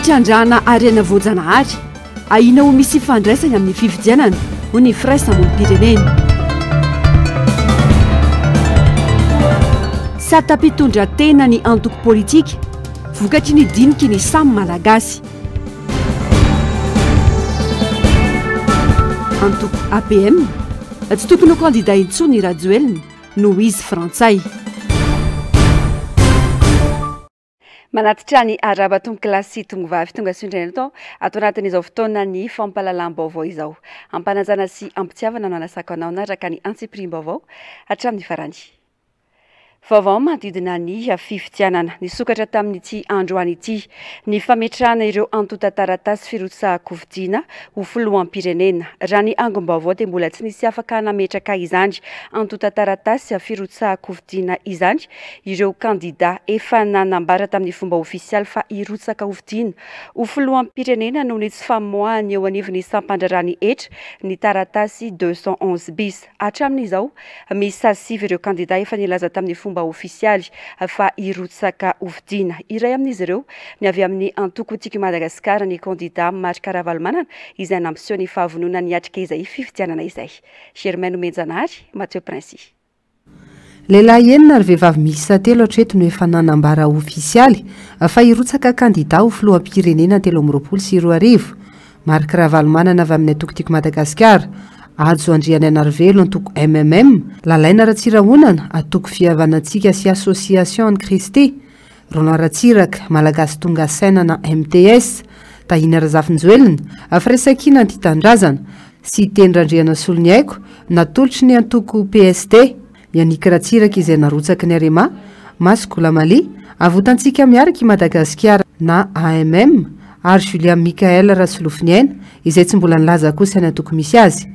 Fitrandrahana harena voajanahary, ahiana ho misy ifandraisany amin'ny fifidianana, hoy ny firaisamonim-pirenena. Sata mpitondra tena ny antoko politika, vokatry ny diniky ny samy Malagasy. Antoko APM, tsy tokony ho kandida intsony i Rajoelina noho izy frantsay. Manatitra ny arahaba tompokolahy sy tongovavy tonga soa indray eto ato anatin'izao fotoanan'ny fampahalalam-baovao izao. Ampanajana sy ampitiavana no anasako anao hanaraka ny antsipiriam-baovao hatramin'ny farany. Vaovao manodidina ny fifidianana. Nisokatra tamin'ity androany ity ny fametrahana ireo antontan-taratasy firotsahan-kofidina ho filoham-pirenena. Raha ny angom-baovao dia mbola tsy nisy afaka nametraka izany antontan-taratasy firotsahan-kofidina izany ireo kandidà efa nanambara tamin'ny fomba ofisialy fa hirotsaka hofidiana ho filoham-pirenena noho ny tsy famoahany eo anivon'ny sampandraharahan'ny hetra ny taratasy 211 bis. Hatramin'izao, miisa sivy ireo kandidà efa nilaza tamin'ny fomba ofisialy fa hirotsaka hofidiana. Iray amin'izy ireo ny avy amin'ny antoko Tiako i Madagasikara, ny kandidà Marc Ravalomanana, izay nampiseho ny fahavononany hiatrika izay fifidianana izay. Germain Nomenjanahary, Mathieu Princi. Lehilahy enina ary vehivavy miisa telo hatreto no efa nanambara ofisialy fa hirotsaka kandida ho filoham-pirenena 2023. Marc Ravalomanana avy amin'ny antoko Tiako Madagasikara, Hajo Andrianainarivelo antoko MMM, Lalaina Ratsirahonana, antoko Fihavanantsika sy Association an'i Kristy, Roland Ratsiraka, Malagasy Tonga Saina na MTS, Tahina Razafinjoelina, Firaisankina Anti Tanindrazana, Siteny Randrianasoloniaiko, natolotry ny antoko PSD, Yannick Ratsiraka izay narotsaky ny Arema, Masy Goulamaly, Avotantsika Miaraka i Madagasikara na AMM, ary Julia Mickaël Rasolofoniaina izay tsy mbola nilaza kosa ny antoko misy azy.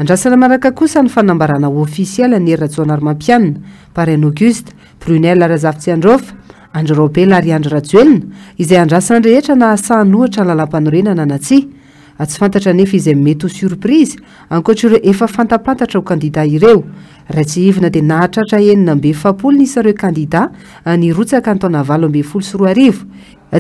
Andrasana manaraka kosa ny fanambarana ofisialy an'i Hery Rajaonarimampianina, Parrain Auguste, Brunelle Razafitsiandraofa, Andry Raobela ary Andry Rajoelina, izay andrasan'ny rehetra na hahasahy hanohitra ny lalàmpanorenana na tsia. Tsy fantatra anefa izay mety ho surprise ankoatra ireo efa fantapantatra ho kandida ireo. Raha tsiahivina dia nahatratra 46 ny isan'ireo kandida nirotsaka ny taona 2018.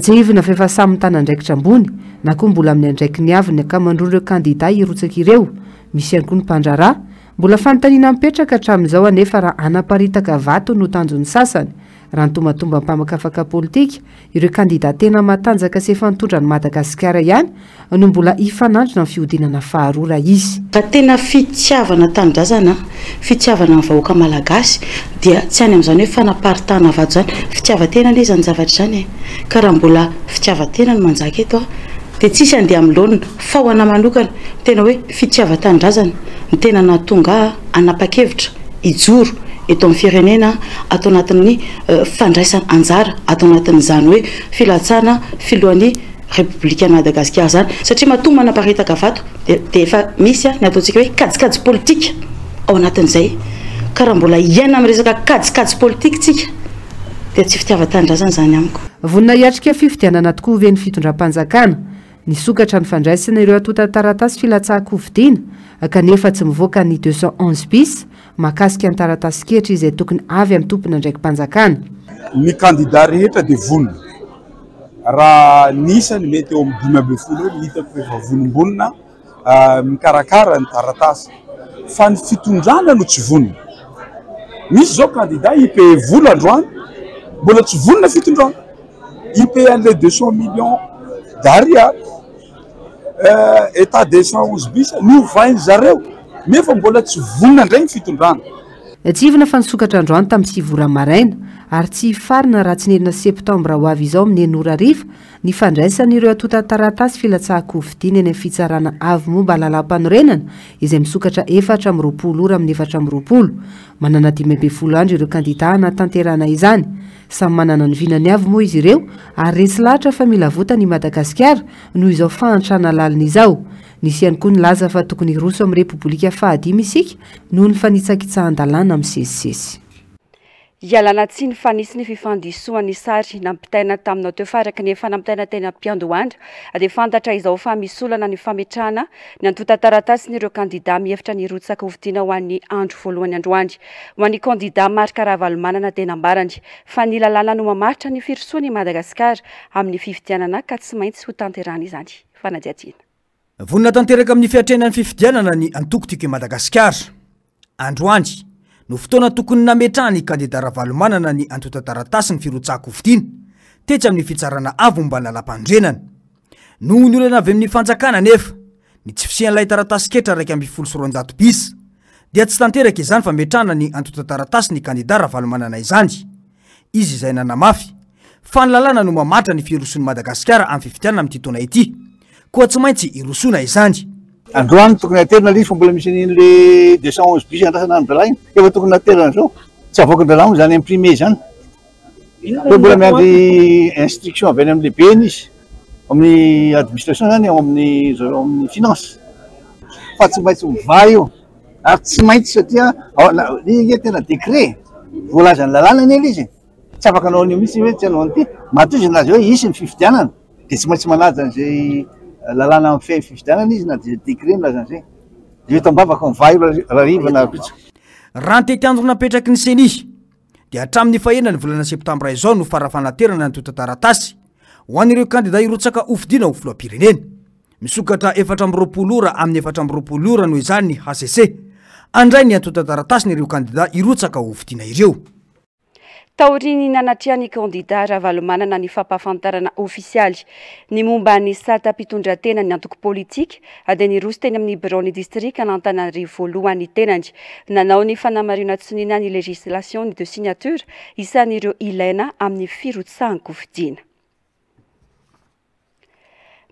Tsiahivina fa efa samy mitana andraikitra ambony na koa mbola amin'ny andraikiny avy ny ankamaroan'ireo kandida hirotsaka ireo. Misy ihany koa ny mpandraharaha. Mbola fanontaniana mipetraka hatramin'izao anefa raha hanaparitaka vato no tanjon'ny sasany. Raha ny tombantombam-pamakafaka politika, ireo kandida tena matanjaka sy efa nitondra an'i Madagasikara ihany no mbola hifanandrina amin'ny fihodinana faharoa raha hisy. Raha tena fitiavana tanindrazana, fitiavana ny vahoaka malagasy dia tsy any amin'izany hoe fanaparitahana vato izany. Fitiavan-tena anie izany zavatra izany e! Ka raha mbola fitiavan-tena no manjaka eto dia tsisy handeha amin'ny laoniny. Fa ho anà manokana, tena hoe fitiavan-tanindrazana no tena nahatonga ahy hanapa-kevitra hijoro eto amin'ny firenena ato anatin'ny fandraisana anjara ato anatin'izany hoe filatsahana filohan'ny Repoblikan'i Madagasikara izany. Satria matoa manaparitaka vato dia dia efa misy ny ataontsika hoe kajikajy politika ao anatin'izay. Ka raha mbola hiaina amin'ny resaka kajikajy politika isika dia tsy fitiavan-tanindrazana izany amiko. Vonona hiatrika fifidianana tokoa ve ny fitondram-panjakana? Nisokatra ny fandraisana ireo antontan-taratasy filatsahan-kofidina kanefa tsy mivoaka ny 211 bis mahakasika ny taratasin-ketra izay tokony avy amin'ny tompon'andraiki-panjakana. Ny kandida rehetra dia vonona. Raha ny isany mety eo amin'ny 15 eo no hitako fa efa vonombonona mikarakara ny taratasy. Fa ny fitondrana no tsy vonona. Misy izao kandida hi-payer vola androany, mbola tsy vonona fitondrana. Hi-payer an'ilay 200 millions d'ariary. Etat 211 bis novain zareo nefa mbola tsy vonona indray ny fitondrana. Tsiahivina fa nisokatra androany tamin'ny sivy ora maraina ary tsy hifarana raha tsy ny enina septambra ho avy izao amin'ny enina ora hariva ny fandraisana ireo antontan-taratasy filatsahan-kofidina eny amin'ny Fitsarana Avo momba Lalàmpanorenana izay misokatra 24 ora amin'ny 24. Manana 15 andro ireo kandidà hanatanterahana izany. Samy manana ny vinany avy moa izy ireo ary resy lahatra fa mila avotana i Madagasikara noho izao fahantrana lalina izao. Nisy ihany koa nilaza fa tokony hiroso amin'ny Repobolika fahadimy isika noho ny fanitsakitsahan-dalàna misesisesy. Ialana tsiny fa nisy ny fifandisoan'ny sary nampitaina taminao teo fa araka ny efa nampitaina teny am-piandohana dia fantatra izao fa misy olana ny fametrahana ny antontan-taratasin'ireo kandidà mihevitra ny hirotsaka hofidiana ho an'ny andro voalohany androany. Ho an'ny kandidà Marc Ravalomanana dia nambarany fa ny lalàna no mamaritra ny firosoan'i Madagasikara amin'ny fifidianana ka tsy maintsy ho tanterahana izany fanadihadiana. Vonona tanteraka amin'ny fiatrehana ny fifidianana ny antoko Tiako i Madagasikara. Androany no fotoana tokony nametrahan'ny kandida Ravalomanana ny antontan-taratasin'ny firotsahan-kofidina tetsy amin'ny Fitsarana Avo momba ny Lalàmpanorenana. Noho ny olana avy amin'ny fanjakana anefa, ny tsy fisian'ilay taratasin-ketra 211 bis, dia tsy tanteraka izany fametrahana ny antontan-taratasin'ny kandida Ravalomanana izany. Izy izay nanamafy fa ny lalàna no mamaritra ny firosoan'i Madagasikara amin'ny fifidianana amin'ity taona ity, koa tsy maintsy hirosoana izany. Androany tokony haterina ilay izy fa mbola misy an'iny le 211 bis andrasana any Dralahy iny. Efa tokony naterina izao. Tsy avoakan-dralahy moa izany imprimé izany. Fa mbola miandry instruction avy any amin'ny lehibeny izy. Amin'ny administration izany ao amin'ny zareo amin'ny finance. Fa tsy maintsy mivaha io. Ary tsy maintsy satria iny ange tena décret. Voalazan'ny lalàna anie ilay izy e. Tsy afaka hanao an'io mihitsy hoe tsy hanao an'ity. Matoa izy nilaza hoe hisy ny fifidianana dia tsy maintsy manaja an'izay lalàna mifehy ny fifidianana izy na dia décret milaza an'izay. Dia eto am-bavaka mivaha io rahariva na rahampitso. Raha ny tetiandro napetraky ny Ceni dia hatramin'ny fahenina ny volana septambra izao no fara-fanaterana ny antontan-taratasy ho an'ireo kandida hirotsaka hofidiana ho filoham-pirenena. Misokatra 24 ora amin'ny 24 ora noho izany ny hcc handray ny antontan-taratasin'ireo kandida hirotsaka hofidiana ireo. Taorian'ny nanatrehan'ny kandidà Ravalomanana ny fampahafantarana ofisialy ny momba ny sata mpitondratena ny antoko politika dia niroso teny amin'ny biraon'ny distrikan'Antananarivo voalohany ny tenany. Nanao ny fanamarinan-tsoniana ny législation de signature isan'ireo ilaina amin'ny firotsahan-kofidina.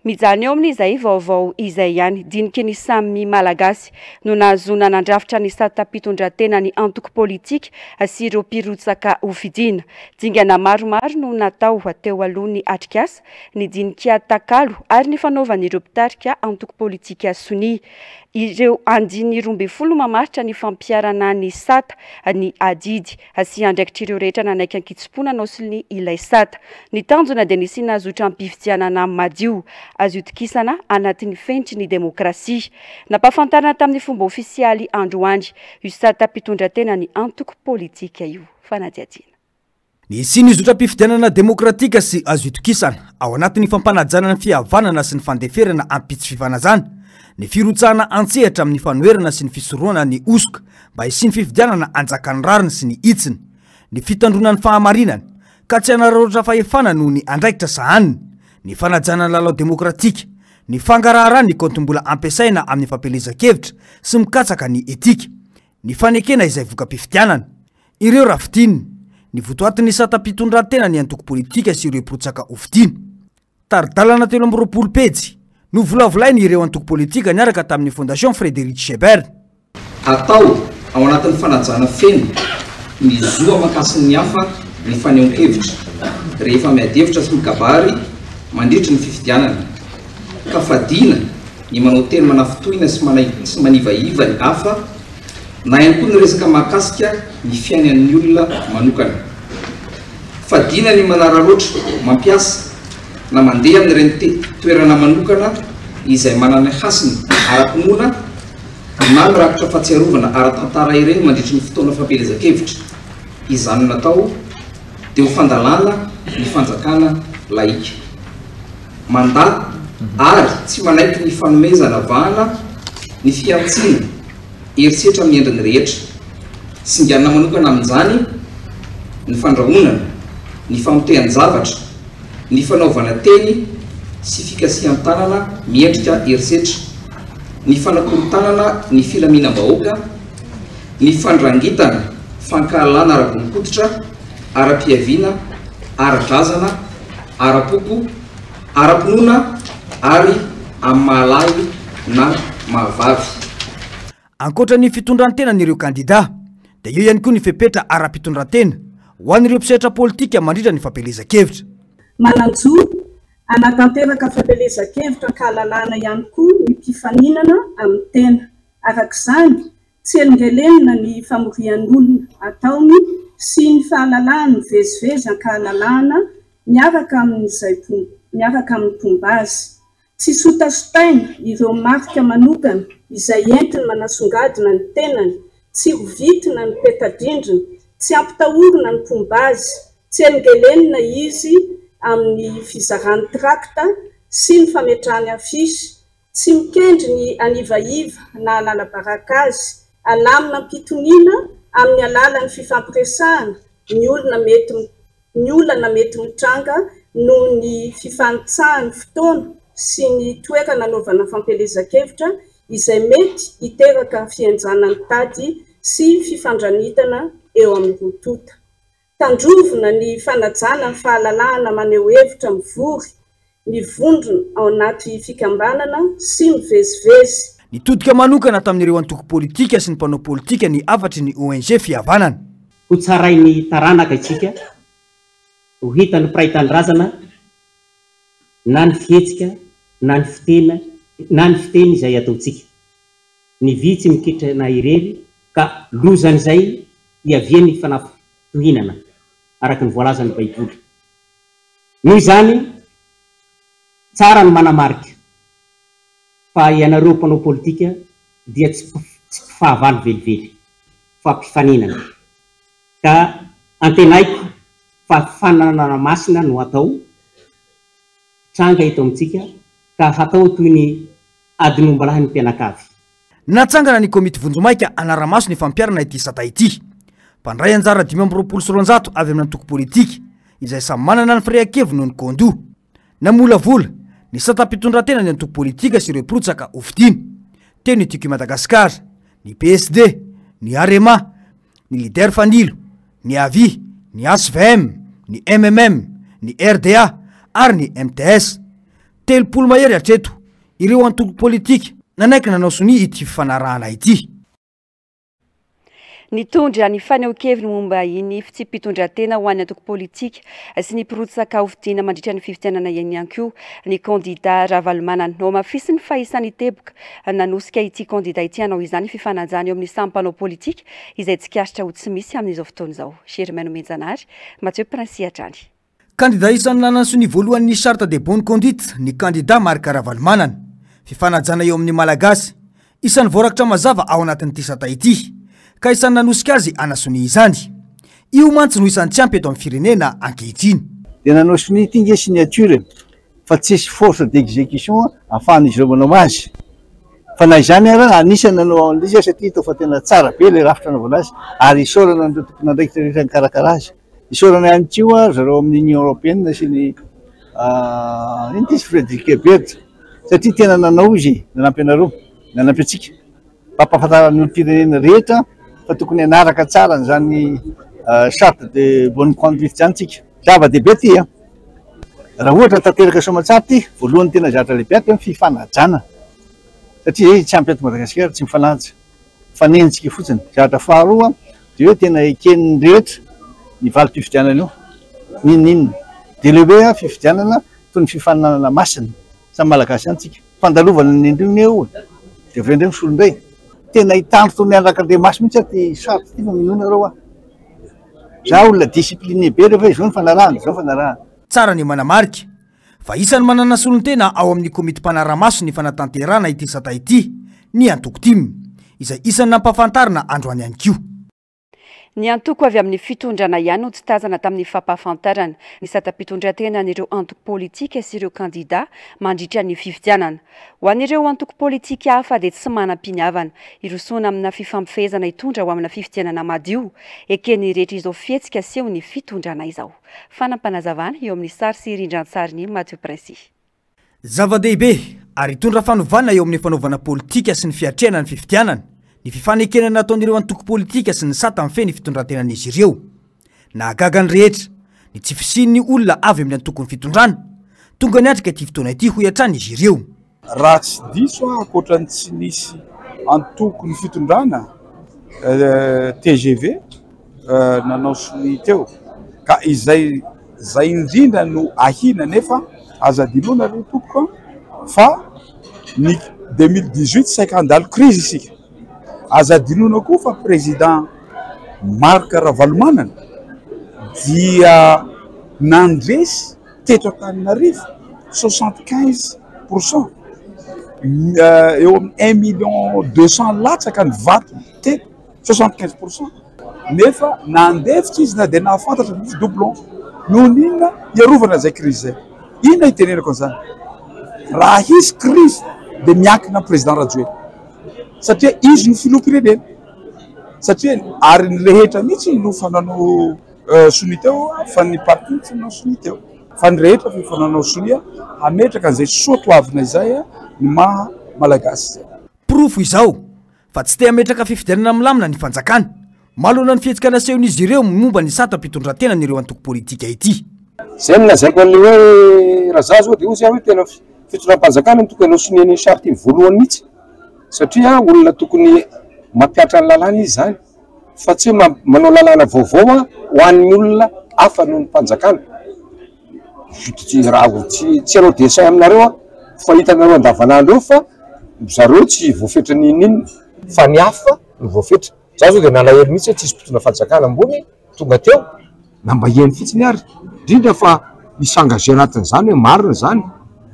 Mijanona eo amin'izay vaovao izay ihany. Diniky ny samy Malagasy no nahazoana nandrafitra ny satam-pitondran-tena ny antoko politika sy ireo mpirotsaka hofidiana. Dingana maromaro no natao teo aloha ny atrikasa, ny dinika takalo ary ny fanaovan'ireo mpitarika antoko politika sonia. Ireo andininy 12 mamaritra ny fampiharana ny sata, ny adidy sy andraikitr'ireo rehetra nanaiky an-kitsim-po nanao sonia ilay sata. Ny tanjona dia ny hisiana zotram-pifidianana madio, azo itokisana anatin'ny fenitry ny demokrasia. Nampahafantarina tamin'ny fomba ofisialy androany io sata mpitondra tena ny antoko politika io. Fanadihadiana. Ny hisian'ny zotram-pifidianana demokratika sy azo itokisana, ao anatin'ny fampanajana ny fihavanana sy ny fandeferana am-pitsy fifanajana, ny firotsahana an-tsehatra amin'ny fanoherana sy ny fisorohana ny hosoka mba hisian'ny fifidianana anjakan'ny rariny sy ny hitsiny, ny fitandroana ny fahamarinana, ka tsy hanararaotra fahefana noho ny andraikitra sahaniny, ny fanajana ny lalao demokratika, ny fangaraharana ny kaontim-bola ampiasaina amin'ny fampielezan-kevitra sy mikatsaka ny etika, ny fanekena izay voka-pifidianana. Ireo raha fintinina, ny votoatin'ny satam-pitondran-tena ny antoko politika sy ireo mpirotsaka hofidiana. Tari-dalana 23 pejy, novolavolain' ireo antoko politika niaraka tamin'ny Fondation Frédéric Schebert. Atao ao anatin'ny fanajana feno ny zo aman-kasin'ny hafa ny fanehoan-kevitra rehefa miady hevitra sy mikabary mandritry ny fifidianana, ka fadiana ny manao teny manafintohina sy manivaiva ny hafa na ihany koa ny resaka mahakasika ny fiainan'ny olona manokana. Fadiana ny manararaotra mampiasa na mandeha amin'ireny toerana manokana izay manana hasina ara-pinoana na mirakitra fahatsiarovana ara-tantara ireny mandritry ny fotoana fampielezan-kevitra. Izany natao dia ho fandalana ny fanjakana laika. Mandà ary tsy manaiky ny fanomezana vahana ny fihantsiana herisetra amin'ny endriny rehetra. Singanina manokana amin'izany ny fandrahonana, ny famotehan-javatra, ny fanaovana teny sy fikasihan-tanana miendrika herisetra, ny fanakorontanana ny filaminam-bahoaka, ny fandrangitana fankahalana ara-bolon-koditra, ara-piaviana, ara-drazana, ara-poko, ara-pinoana ary amin'ny maha-lahy na maha-vavy. Ankoatra ny fitondran-tenan'ireo kandidà, dia eo ihany koa ny fepetra ara-pitondran-tena ho an'ireo mpisehatra politika mandritra ny fampielezan-kevitra. Manan-jo hanatanteraka fampielezan-kevitra an-kahalalahana ihany koa ny mpifaninana amin'ny tena. Araka izany, tsy helingelenina ny famorian'olona ataony sy ny fahalalahany mivezivezy ankahalalahana miaraka amin'izay miaraka amin'ny mpomba azy. Tsy sotasotaina ireo marika manokana izay entiny manasongadina ny tenany, tsy rovitina ny peta-drindrina, tsy ampitahorina ny mpomba azy, tsy elingelenina izy amin'ny fizarany trakta sy ny fametrahany afisy, tsy mikendry ny hanivaiva na hanala baraka azy, alamina am-pitoniana amin'ny alalan'ny fifampiresahana ny olona mety ny olana mety mitranga noho ny fifanitsahan'ny fotoana sy ny toerana anaovana fampielezan-kevitra izay mety hiteraka fihenjanan'ny tady sy fifandranitana eo amin'ny roa tonta. Tandrovina ny fanajana ny fahalalahana maneho hevitra mivory, mivondrona ao anaty fikambanana sy mivezivezy. Nitodika manokana tamin'ireo antoko politika sy ny mpanao politika ny hafatry ny ONG Fihavanana. Ho tsarain'ny taranaka isika, ho hitan'ny mpiray tanindrazana na ny fihetsika na ny fitena na ny fiteny izay ataontsika. Ny vy tsy mikitrana irery ka lozan'izay hiavian'ny fanafintohinana, araka ny voalazan'ny Baiboly. Noho izany, tsara ny manamarika fa ianareo mpanao politika dia tsy tsy mpifahavalo velively fa mpifaninana. Ka antenaiko fa fifaninanana masina no hatao, hitranga eto amintsika ka hatao toy ny adin'ombalahin'ny mpianakavy. Natsangana ny komity vonjimaika hanara-maso ny fampiharana ity sata ity. Mpandray anjara 225 avy amin'ny antoko politika, izay samy manana ny firehan-keviny no nikaondoha. Namolavola ny satam-pitondran-tena ny antoko politika sy ireo mpirotsaka hofidiana. Teo ny Tiako i Madagasikara, ny PSD, ny Arema, ny Leader Fanilo, ny Avi, ny HVM, ny MMM, ny RDA ary ny MTS. 30 mahery hatreto ireo antoko politika nanaiky nanao sonia ity fifanarahana ity. Nitondra ny fanehoan-keviny momba iny fitsipi-pitondran-tena ho an'ny antoko politika sy ny mpirotsaka hofidiana mandritra ny fifidianana iny ihany koa ny kandida Ravalomanana. Nohamafisiny fa isan'ny teboka nanosika ity kandida ity hanao izany fifanajana eo amin'ny samy mpanao politika izay tsikaritra ho tsy misy amin'izao fotoana izao. Germain Nomenjanahary, Mathieu Princy hatrany. Kandida isan'ny nanana sonia voalohany ny Charte de bonne conduite ny kandida Marc Ravalomanana. Fifanajana eo amin'ny Malagasy. Isan'ny voarakitra mazava ao anatin'ity sata ity. Ka isan'ny nanosika azy hanasonia izany. Io mantsy no isan'ny tsy ampy eto amin'ny firenena ankehitriny. Dia nanao sonia ity nge signature e! Fa tsisy force d'execution ahafahan'izy ireo manao azy. Fa na izany ara, anisan'ny nanao an'ilay izy aho satria hitako fa tena tsara be ilay rafitra nanaovana azy ary isaorana an'ireo tompon'andraikitra rehetra nikarakara azy. Isaorana ihany koa ry zareo amin'ny Union Européenne sy ny inona ity izy Frédéric Ebert satria tena nanao izy e, nanampy anareo, nanampy antsika mba hampahafantarana ny olom-pirenena rehetra fa tokony hanaraka tsara an'izany charte de bonne conduite izany tsika. Zava-dehibe ity an! Raha ohatra tanteraka soamantsara ity, voalohany tena zavatra lehibe ato ny fifanajana satria izay tsy ampy eto Madagasikara, tsy mifanaja. Fanenjika fotsiny. Zavatra faharoa dia hoe tena eken'ny rehetra ny valim-pifidianana io, n'inon'inona. Dia ilay hoe fifidianana toy ny fifaninanana masina, samy Malagasy ihany tsika. Fandalovana ny endriny eo e, dia avy eo indray misolo indray. Tena hitandro toy ny anakandriamaso mihitsy aho ity charte ity fa minoa nareo aho. Za olona discipliné be rehefa hoe izao ny fanarahana, izao ny fanarahana. Tsara ny manamarika fa isan'ny manana solontena ao amin'ny komity mpanara-maso ny fanatanterahana ity sata ity ny antoko tim, izay isan'ny nampahafantarina androany ihany koa. Ny antoko avy amin'ny fitondrana ihany no tsy tazana tamin'ny fampahafantarana ny satam-pitondrantenan'ireo antoko politika sy ireo kandida mandritra ny fifidianana. Ho an'ireo antoko politika hafa dia tsy manam-piniavana hirosoana amina fifampifehezana hitondra ho amina fifidianana madio eken'ny rehetra izao fihetsika asehon'ny fitondrana izao. Fanampanazavana eo amin'ny sary sy rindran-tsarin'i Mathieu Princy. Zava-dehibe ary hitondra fanovana eo amin'ny fanaovana politika sy ny fiatrehana ny fifidianana ny fifanekena nataon'ireo antoko politika sy ny sata mifehy ny fitondrantenan'izy ireo. Nahagaga ny rehetra ny tsy fisian'ny olona avy amin'ny antokon'ny fitondrana tonga niatrika ity fotoana ity hoy hatrany izy ireo. Raha tsy diso aho, ankoatra ny tsy nisy antokon'ny fitondrana, tgv, nanao sonia teo, ka izay izay indrindra no ahiana nefa aza adinoina aloha tompoko fa ny 2018 saika handalo crise isika, aza adinoina koa fa président Marc Ravalomanana. dia nandresy teto Antananarivo 75 % eo amin'ny 1 million 200 latsaka ny vato teto, 75 %, nefa nandefitra izy na dia nahafantatra misy doublon. Noho ny inona? Hiarovana zay crise zay. Inona itenenako an'izany? Raha hisy crise dia miankina président Rajoelina, satria izy no filoham-pirenena, satria ary ny rehetra mihitsy no fa nanao sonia teo, fa ny parti tsy nanao sonia teo, fa ny rehetra fa efa nanao sonia hametraka an'izay soatoavina izay ny maha Malagasy zay. Porofo izao fa tsy te hametraka fifidianana milamina ny fanjakana manoloana ny fihetsika nasehon'izy ireo momba ny satam-pitondran-tenan'ireo antoko politika ity. Zay no lazaiko an'le hoe raha za zao de ozy aho hoe tena fitondram-panjakana no tokony hanao sonia ny charte iny voalohany mihitsy, satria olona tokony mampihatra ny lalàna izy zany, fa tsy hoe manao lalàna vaovao ho an'ny olona hafa noho ny mpanjakana. Raha tsy hanao dessin aminareo aho fa hitanareo andavanandro eo fa zareo tsy voafetra n'inon'inona fa ny hafa no voafetra. Za zao de nalahelo mihitsy hoe tsisy mpitondra fanjakana ambony tonga teo, na mba hihaino fotsiny ary, indrindra fa mi-s'engager anatin'izany hoe marina izany,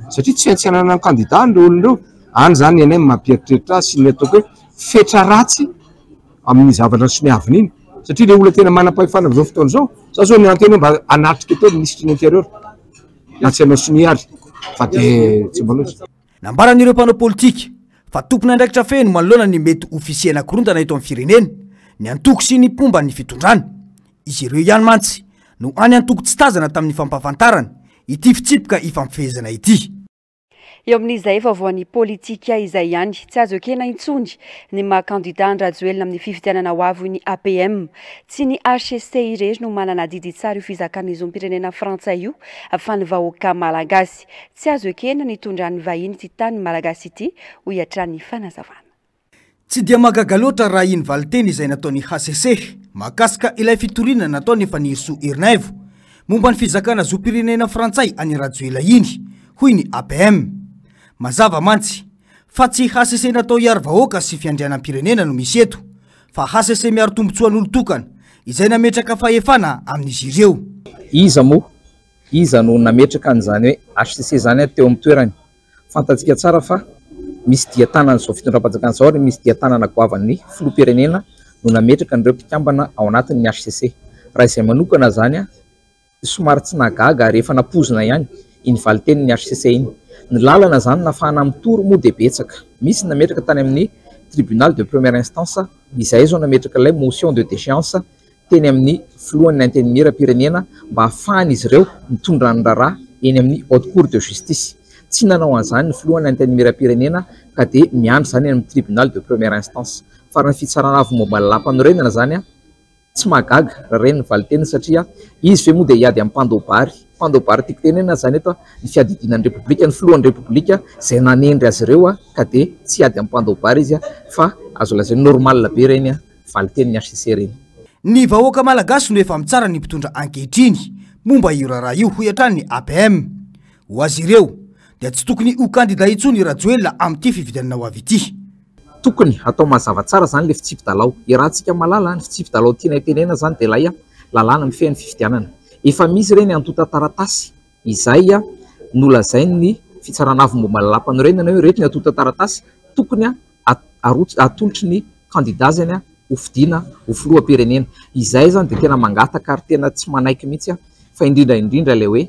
satria tsy maintsy hanana candidat ireo olona ireo. Any izany ny anay mampieritreritra ahy sy ny ataoko hoe fetra ratsy amin'ny zavatra soniavina iny, satria ilay olona tena manam-pahefana amin'izao fotoana izao, za zao nianteny hoe mba hanatrika teo ny minisitry ny intérieur, na tsy hanao sonia ary fa dia tsy mba loatra. Nambaran'ireo mpanao politika fa tompon'andraikitra feno manoloana ny mety ho fisiana korontana eto amin'ny firenena ny antoko sy ny mpomba ny fitondrana. Izy ireo ihany mantsy no hany antoko tsy tazana tamin'ny fampahafantarana ity fitsipika ifampifehezana ity. Eo amin'izay vaovaon'ny politika izay ihany, tsy azo ekena intsony ny maha kandida an-dRajoelina amin'ny fifidianana ho avy, hoy ny APM. Tsy ny HCC irery no manana adidy tsara io fizakan'ny zom-pirenena frantsay io fa ny vahoaka malagasy. Tsy azo ekena ny hitondran'ny vahiny ity tany malagasy ity, hoy hatrany ny fanazavana. Tsy dia mahagaga loatra raha iny valinteny izay nataon'ny HCC mahakasika ilay fitoriana nataon'i Fanirisoa Ernaivo momba ny fizakana zom-pirenena frantsay an'i Rajoelina iny, hoy ny APM. Mazava mantsy fa tsy HCC natao hiaro vahoaka sy fiandrianam-pirenena no misy eto fa HCC miaro tombontsoan'olon-tokana izay nametraka fahefana amin'izy ireo. Iza moa? Iza no nametraka an'izany hoe HCC izany teo amin'ny toerany? Fantatsika tsara fa misy dian-tanan'izao fitondram-panjakana izao ary misy dian-tanana goavan'ny filoham-pirenena no nametraka an'ireo mpikambana ao anatin'ny HCC. Raha izay manokana izany, somary tsy nahagaga ary efa nampoizina ihany iny valin-tenin'ny HCC iny. Ny lalana izany nahafahana mitory moa dia betsaka. Misy ny nametraka tany amin'ny tribunal de première instance, izay izao nametraka ilay motion de déchéance teny amin'ny filohan'ny Antenimierampirenena mba hahafahan'izy ireo mitondra ny raharaha eny amin'ny Haute Cour de Justice. Tsy nanao an'izany ny filohan'ny Antenimierampirenena ka dia miandry izany eny amin'ny Tribunal de première instance. Fa raha ny fitsarana avo momba ny lalàmpanorenana izany, tsy mahagaga raha ireny ny valin-teniny satria izy ve moa dia hiady amin'ny mpandoa-bary? Mpandoa-bary tiako tenenina izany eto ny fiadidiana ny Repoblika, ny filohan'ny Repoblika izay nanendry azy ireo ka dia tsy hiady amin'ny mpandoa-bary izy fa azo lazaina normal be ireny. Valin-tenin'ny HCC ireny. Ny vahoaka malagasy no efa mitsara ny mpitondra ankehitriny momba io raharaha io, hoy hatrany ny APM. Ho azy ireo dia tsy tokony ho kandida intsony i Rajoelina amin'ity fifidianana ho avy ity. Tokony hatao mazava tsara izany ilay fitsipi-dalao. Iarahantsika mahalala, ny fitsipi-dalao tianay tenenina izany dia ilay lalàna mifehy ny fifidianana. Efa misy ireny antontan-taratasy izay nolazain'ny Fitsarana Avo momba ny Lalàmpanorenana hoe ireto ny antontan-taratasy tokony atolotry ny kandida zany ho fidiana ho filoham-pirenena. Izay zany dia tena mangataka ary tena tsy manaiky mihitsy aho fa indrindra indrindra ilay hoe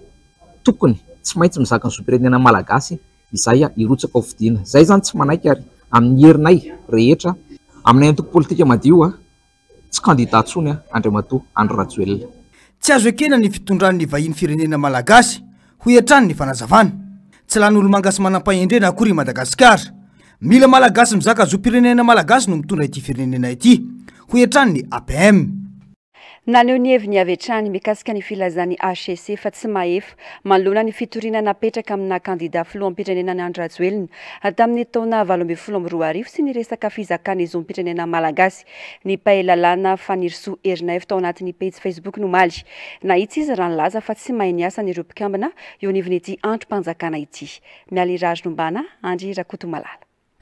tokony tsy maintsy mizaka ny zom-pirenena malagasy izay hirotsaka ho fidiana. Izay zany tsy manaiky ary amin'ny herinay rehetra. Aminay antoko politika madio Tsy kandida intsony Andriamatoa Andry Rajoelina. Tsy azo ekena ny fitondran'ny vahiny firenena malagasy, hoy hatrany ny fanazavana. Tsy lany olomanga sy manam-pahendrena akory i Madagasikara. Mila Malagasy mizaka zom-pirenena malagasy no mitondra ity firenena ity, hoy hatrany ny APM. Naneho ny heviny avy hatrany mikasika ny filazan'ny HCC fa tsy mahefa manoloana ny fitoriana napetraka amina kandida filoham-pirenena an'i Andry Rajoelina tamin'ny taona 2018 sy ny resaka fizakan'ny zom-pirenena malagasy ny mpahay lalàna Fanirisoa Ernaivo tao anatin'ny pejy Facebook ny omaly. Nahitsy izy raha nilaza fa tsy mahay ny asany ireo mpikambana eo anivon'ity andrim-panjakana ity. Mialy Rarinombana, Andry Rakotomalala.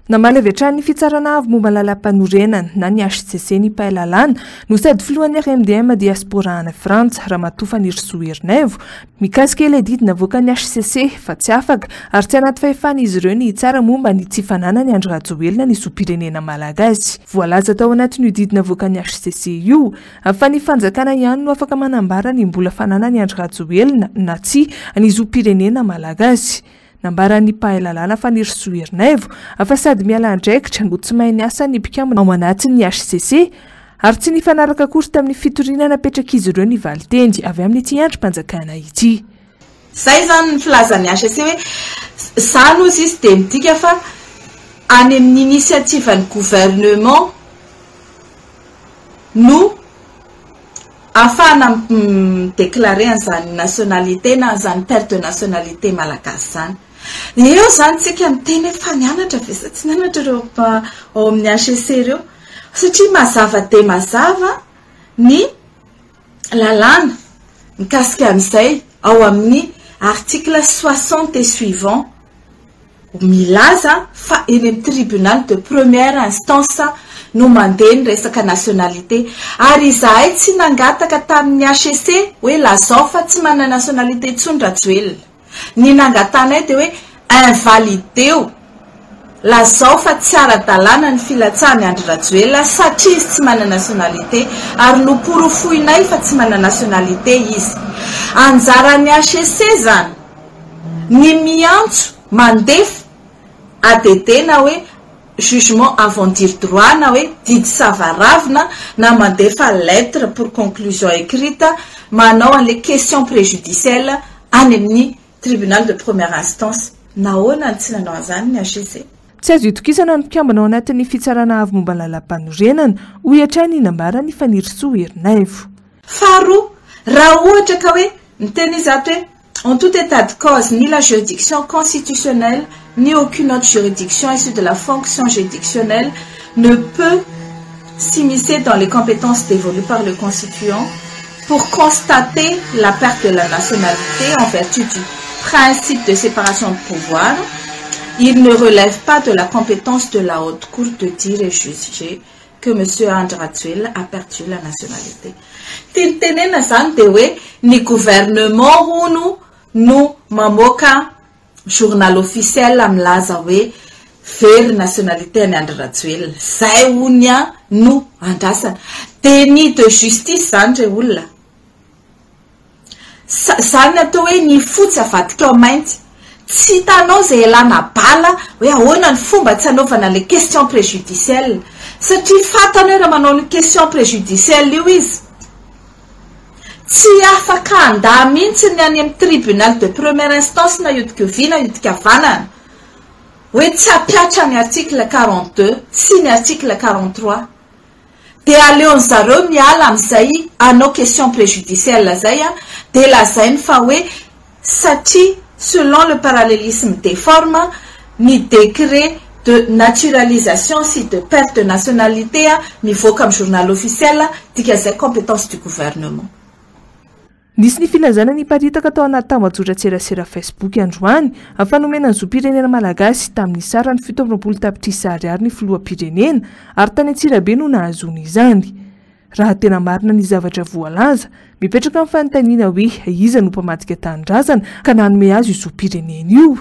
Namaly avy hatrany ny Fitsarana Avo momba ny Lalàmpanorenana na ny hcc ny mpahay lalàna no sady filohan'ny RMDM Diaspora any Frantsa, Ramatoa Fanirisoa Ernaivo, mikasika ilay didy navoakan'ny hcc fa tsy afaka ary tsy anaty fahefan'izy ireo ny hitsara momba ny tsy fananan'i Andry Rajoelina ny zom-pirenena malagasy. Voalaza tao anatin'io didy navoakan'ny hcc io fa ny fanjakana ihany no afaka manambara ny mbola fananan'i Andry Rajoelina na tsia ny zom-pirenena malagasy. Nambaran'ny mpahay lalàna Fanirisoa Ernaivo fa sady miala andraikitra no tsy mahay ny asan'ny mpikambana ao anatin'ny hcc ary tsy nifanaraka akory tamin'ny fitoriana napetrak'izy ireo ny valinteny avy amin'ity andrim-panjakana ity. Izay izany ny filazan'ny hcc hoe izany hozy izy dia midika fa any amin'ny initiative-n'ny gouvernement no Ahafahana mi-declarer an'izany nationalité na an'izany perte de nationalité malagasy izany. Eo izany tsika miteny hoe fa nianatra ve sa tsy nianatra ireo ao amin'ny HEC ireo? Satria mazava dia mazava ny lalàna mikasika an'izay ao amin'ny article 60 et suivant. Milaza fa eny amin'ny tribunal de première instance no mandeha ny resaka nationalité. Ary izahay tsy nangataka tamin'ny HCC hoe lazao fa tsy manana nationalité intsony Rajoelina. Ny nangatanay dia hoe invalideo, lazao fa tsy ara-dalàna ny filatsahan'i Andry Rajoelina satria izy tsy manana nationalité. Ary noporofoinay fa tsy manana nationalité izy. Anjaran'ny HCC izany. Ny miantso mandefa ADD na hoe jugement avant dire droit na hoe didy savaravina na mandefa lettre pour conclusion écrite manao an'ilay question préjudicielle any amin'ny tribunal de première instance. Nahoana no tsy nanao an'izany ny HCC? Tsy azo itokisana ny mpikambana ao anatin'ny Fitsarana Avo momba ny Lalàmpanorenana, hoy hatrany ny nambaran'i Fanirisoa Ernaivo. Faharoa, raha ohatra ka hoe miteny izy ato hoe En tout état de cause, ni la juridiction constitutionnelle, ni aucune autre juridiction issue de la fonction juridictionnelle ne peut s'immiscer dans les compétences dévolues par le constituant pour constater la perte de la nationalité en vertu du principe de séparation de pouvoir. Il ne relève pas de la compétence de la haute cour de dire et juger que Monsieur Andry Rajoelina a perdu la nationalité. Tiany tenenina zany dia hoe ny gouvernement hono no mamoaka journal officiel milaza hoe very nationalité an'i Andry Rajoelina. Zay hono an no andrasana. Déni de justice zany re olona. Sa zany atao hoe ny fotsy avadika ao mainty. Tsy hitanao izay ialana bala hoe ahoana ny fomba tsy hanaovana ilay question préjudicielle. Satria fantany hoe raha manao an'io question préjudicielle io izy, tsy afaka handà mihitsy ny any amin'ny tribunal de première instance na hiodika-havia na hiodika-havanana hoe tsy hampihatra ny article 42 sy ny article 43. Dia aleon zareo miala amin'izay hanao question préjudicielle zay an, dia lazainy fa hoe satria selon le parallélisme des formes ny décret de naturalisation sy de perte de nationalité mivoaka amin'ny journal officiel dikan'izay compétence du gouvernement. Nisy ny filazana niparitaka tao anaty tambajotran-tserasera Facebook androany fa nomena ny zom-pirenena malagasy tamin'ny sarany 27 tapitrisa ariary ny filoham-pirenena ary tany Antsirabe no nahazoany izany. Raha tena marina ny zavatra voalaza, mipetraka ny fanontaniana hoe iza no mpamadika tanindrazana ka nanome azy io zom-pirenena io?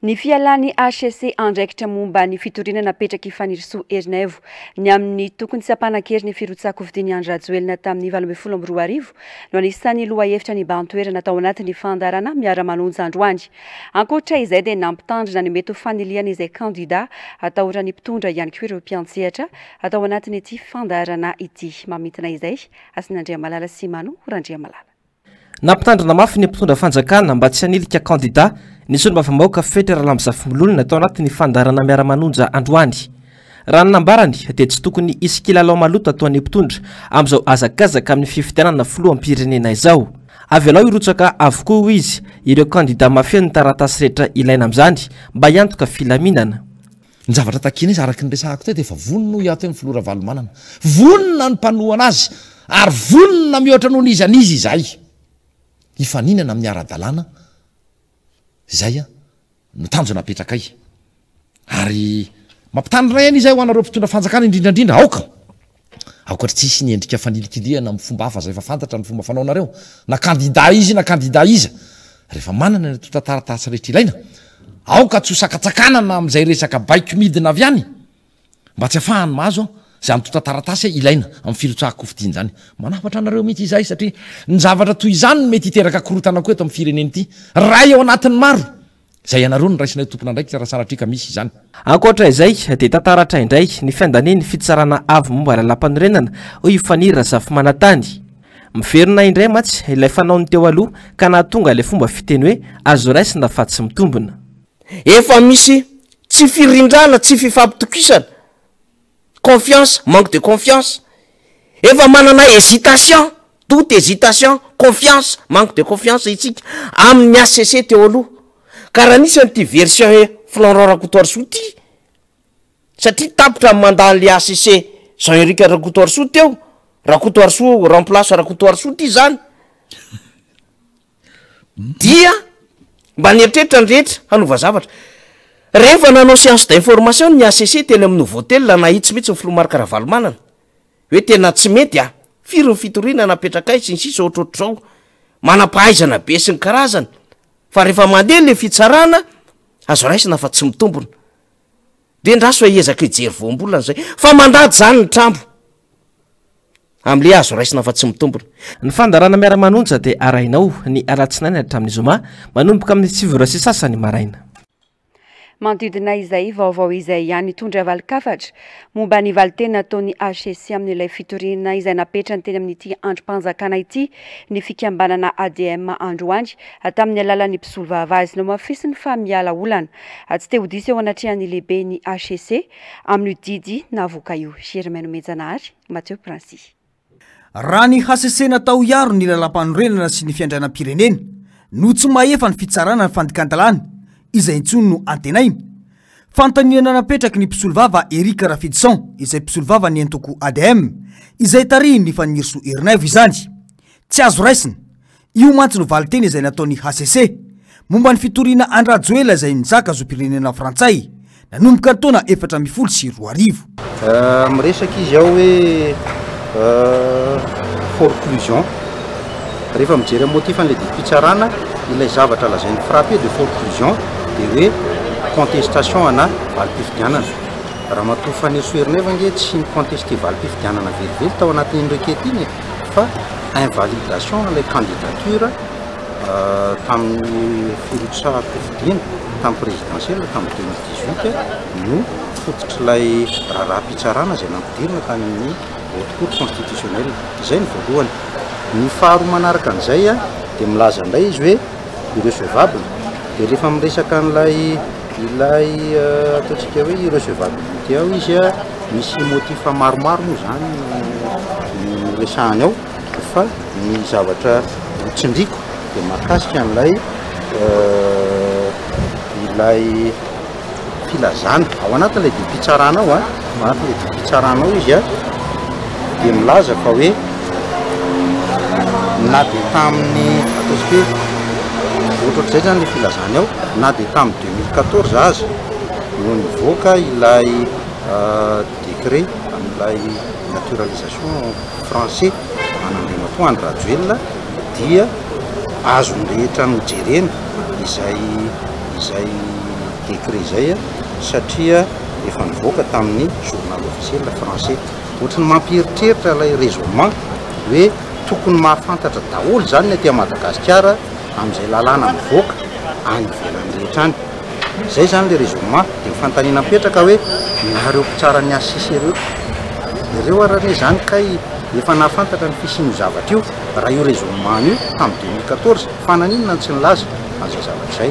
Ny fialan'ny hcc andraikitra momba ny fitoriana napetrak'i Fanirisoa Ernaivo ny amin'ny tokony tsy hampanan-kery ny firotsahan-kofidin'i Andry Rajoelina tamin'ny 2018 no anisan'ny lohahevitra nibahan-toerana tao anatin'ny fandaharana Miara-manonja androany. Ankoatra izay dia nampitandrina ny mety ho fanilihana izay kandida atahoran'ny mpitondra ihany koa ireo mpiantsehatra tao anatin'ity fandaharana ity. Mamintina izay Hasina Andriamalala sy Mano Randriamalala. Nampitandrina mafy ny mpitondra fanjakana mba tsy hanilika kandida ny solombavambahoaka Fetra Ralambozafimololona tao anatin'ny fandaharana Miara-manonja androany. Raha ny nambarany dia tsy tokony hisy kilalao maloto ataon'ny mpitondra amin'izao hazakazaka amin'ny fifidianana filoham-pirenena izao. Avelao hirotsaka avokoa hoy izy ireo kandida mahafeno ny taratasy rehetra ilaina amin'izany mba hiantoka filaminana. Ny zavatra takiana izy araka ny resahako teo dia efa vonona hoy aho teo ny filoha Ravalomanana. Vonona ny mpanohana azy ary vonona mihoatra noho ny iza n'iza izahay hifaninana amin'ny ara-dalàna izay no tanjona apetrakay. Ary mampitandrina ihany izahay ho anareo mpitondra fanjakana indrindra indrindra, aoka! Aoka ry tsy hisy ny endrika fanilikilihana amin'ny fomba hafa izay efa fantatra ny fomba fanaonareo, na kandida izy na kandida iza, rehefa manana ny antontan-taratasy rehetra ilaina, aoka tsy ho sakantsakanana amin'izay resaka baiko midina avy any, mba tsy afahany mahazo izay antontan-taratasy ilaina amin'ny firotsahan-kofidina izany. Manafatra anareo mihitsy izahay satria ny zavatra toy izany no mety hiteraka korontana koa eto amin'ny firenena ity, iray ao anatin'ny maro. Izay ianareo no raisinay ho tompon'andraikitra raha sanatria ka misy izany. Ankoatra izay dia tantaratra indray ny fiandanian'ny Fitsarana Avo momba ny Lalàmpanorenana, hoy i Faniry Razafimanantany. Miverina indray mantsy ilay fanaon'ny teo aloha ka nahatonga ilay fomba fiteny hoe azo raisina fa tsy mitombina. Efa misy tsy firindrana, tsy fifampitokisana, confiance, manque de confiance, efa manana hésitation, doute, hésitation, confiance, manque de confiance isika amin'ny HCC teo aloha. Ka raha nisy an'ity version hoe Florent Rakotoarisoa ity, satria tapitra ny mandat an'le HCC Jean Eric Rakotoarisoa teo, Rakotoarisoa remplace Rakotoarisoa ity zany, Dia mba nieritreritra ny rehetra hanova zavatra. Rehefa nanao séance d'information ny HCC teny amin'ny Novotel, nahitsy mihitsy ny filoha Marc Ravalomanana hoe tena tsy mety a! Firy ny fitoriana napetrakay sy ny sisa ohatrohatr'izao. Manam-pahaizana be sy ny karazany. Fa rehefa mandeha ilay fitsarana, azo raisina fa tsy mitombina. Dia ndraso fa hiezaka hijery voambolana izay. Fa mandady izany ny trambo. Amle azo raisina fa tsy mitombina. Ny fandaharana Miara-manonja dia arahinao ny alatsinainy hatramin'ny zoma manomboka amin'ny sivy ora sy sasany maraina. Manodidina izay vaovao izay ihany, nitondra valin-kafatra momba ny valinteny nataon'ny HCC amin'ilay fitoriana izay napetrany teny amin'ity andrim-panjakana ity ny fikambanana ADM androany tamin'ny alalan'ny mpisolovava azy. Nohamafisiny fa miala olana tsy te ho diso eo anatrehan'ny lehiben'ny HCC amin'io didy navoaka io. Germain Nomenjanahary. Mathieu Princy. Raha ny hcc natao hiaro ny lalàmpanorenana sy ny fiandrianam-pirenena no tsy mahefa ny fitsarana ny fandikan-dalàna, iza intsony no antenaina? Fanontaniana napetraky ny mpisolovava Eric Rafidison izay mpisolovava ny antoko ADM izay tarihin'ny Fanirisoa Ernaivo izany. Tsy azo raisina. Io mantsy no valinteny izay nataon'ny hcc momba ny fitoriana an-dRajoelina izay nizaka zom-pirenena frantsay nanomboka ny taona 2014. Miresaka izy ao hoe forclusion. Rehefa mijery amin'ny motif an'ilay didim-pitsarana, ilay zavatra lazain'ny frappe de forclusion dia hoe contestation ana valim-pifidianana. Ramatoa Fanirisoa Ernaivo ange tsy ni-contester valim-pifidianana velively tao anatin'iny requête iny e! fa invalidation ilay candidature tamin'ny firotsaham-pifidiana tamin'ny présidentielle tamin'ny 2018 no fototr'ilay raharaham-pitsarana izay nampidirina tany amin'ny haute cour constitutionnelle. Izay ny voalohany. Ny faharoa manaraka an'izay dia milaza indray izy hoe irrecevable. Dia rehefa miresaka an'ilay ilay ataontsika hoe irrecevabilité ao izy, misy motif maromaro moa izany no resahany ao fa ny zavatra hotsindriako dia mahakasika an'ilay ilay filazana ao anatin'ilay didim-pitsarana ao an, ao anatin'ilay didim-pitsarana ao izy an dia milaza fa hoe na dia tamin'ny ataontsika hoe ohatrohatr'izay izany ilay filazany ao na dia tamin'ny 2014 aza no nivoaka ilay décret amin'ilay naturalisation français an'Andriamatoa Andry Rajoelina dia azon'ny rehetra nojerena izay izay décret izay satria efa nivoaka tamin'ny journal officiel français. Ohatry ny mampieritreritra ilay raisonnement hoe tokony mahafantatra daholo izany ny aty Madagasikara amin'izay lalàna mivoaka any ivelany rehetra any. Izay izany ilay raisonnement. Dia ny fanontaniana mipetraka hoe nareo mpitsara ny HCC ireo, ireo ary anie izany kay efa nahafantatra ny fisian'io zavatra io raha io raisonnement io tamin'ny 2014 fa naninona no tsy nilaza an'izay zavatra izay.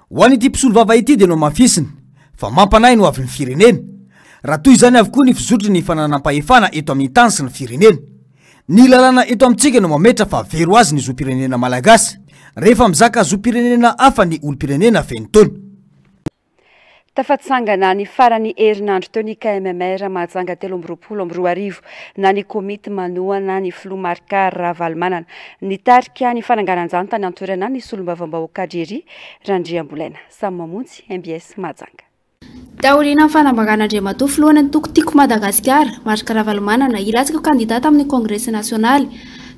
Ho an'ity mpisolovava ity dia nohamafisiny fa mampanahy ny hoavin'ny firenena raha toy izany avokoa ny fizotry ny fananam-pahefana eto amin'ny tany sy ny firenena. Ny lalàna eto amintsika no mametra fa very ho azy ny zom-pirenena malagasy rehefa mizaka zom-pirenena hafa ny olom-pirenena feno taona. Tafatsangana ny faran'ny herinandro teo ny KMMR Mahajanga 2023 na ny komity manohana ny filoha Marc Ravalomanana. Nitarika ny fananganan-jany tany an-toerana ny solombavambahoaka Jerry Randriambolaina. Samy mamonjy mbs Mahajanga. Taorian'ny fanambaran'Andriamatoa Filohan'ny antoko Tiako Madagasikara, Marc Ravalomanana, hilatsaka ho kandida tamin'ny Kongresy nasionaly,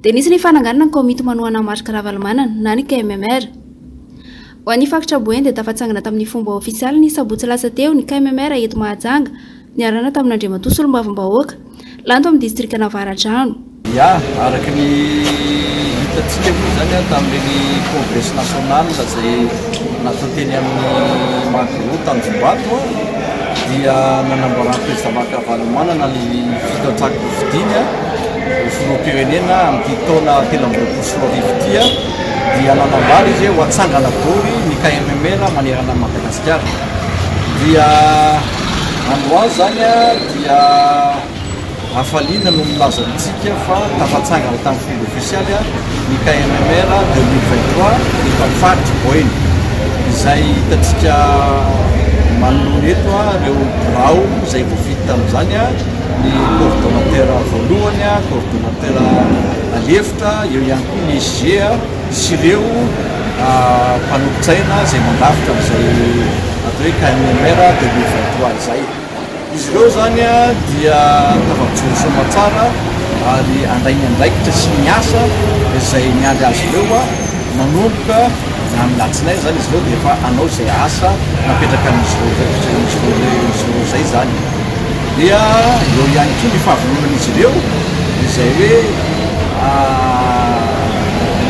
dia nisy ny fananganana ny komity manohana an'i Marc Ravalomanana na ny KMMR. Ho an'ny faritra Boeny dia tafatsangana tamin'ny fomba ofisialy ny sabotsy lasa teo ny KMMR eto Mahajanga, niarahana tamin'Andriamatoa Solombavambahoaka, lany tao amin'ny distrikan'Avaradrano. Ya, araka ny hitantsika moa izany tamin'ireny congrès national izay natao teny amin'ny Magro Tanjombato dia nanambaran'ny président Marc Ravalomanana ny fitan-tsako-kofidiny ho filoham-pirenena amin'ity taona 2023 ity dia nanambara izy hoe ho atsangana daholo ny KMMR manerana an'i Madagasikara. Dia androany izany dia Hafaliana no milaza amintsika fa tafatsangana tamin'ny fomba ofisialy ny KMMR 2023 eto amin'ny faritr'i Boeny, izay hitantsika manoloana eto ireo birao izay voafidy tamin'izany, ny coordonnateur voalohany, coordonnateur lefitra, eo ihany koa ny SG sy ireo mpanolotsaina izay mandrafitra an'izay atao hoe KMMR 2023 izay. Izy ireo izany dia tafajoro soamatsara ary handray ny andraikitra sy ny asa izay miandry azy ireo manomboka amin'ny alatsinainy izany izy ireo dia efa hanao izay asa napetraka amin'izy ireo izay izany. Dia eo ihany koa ny fahavononan'izy ireo izay hoe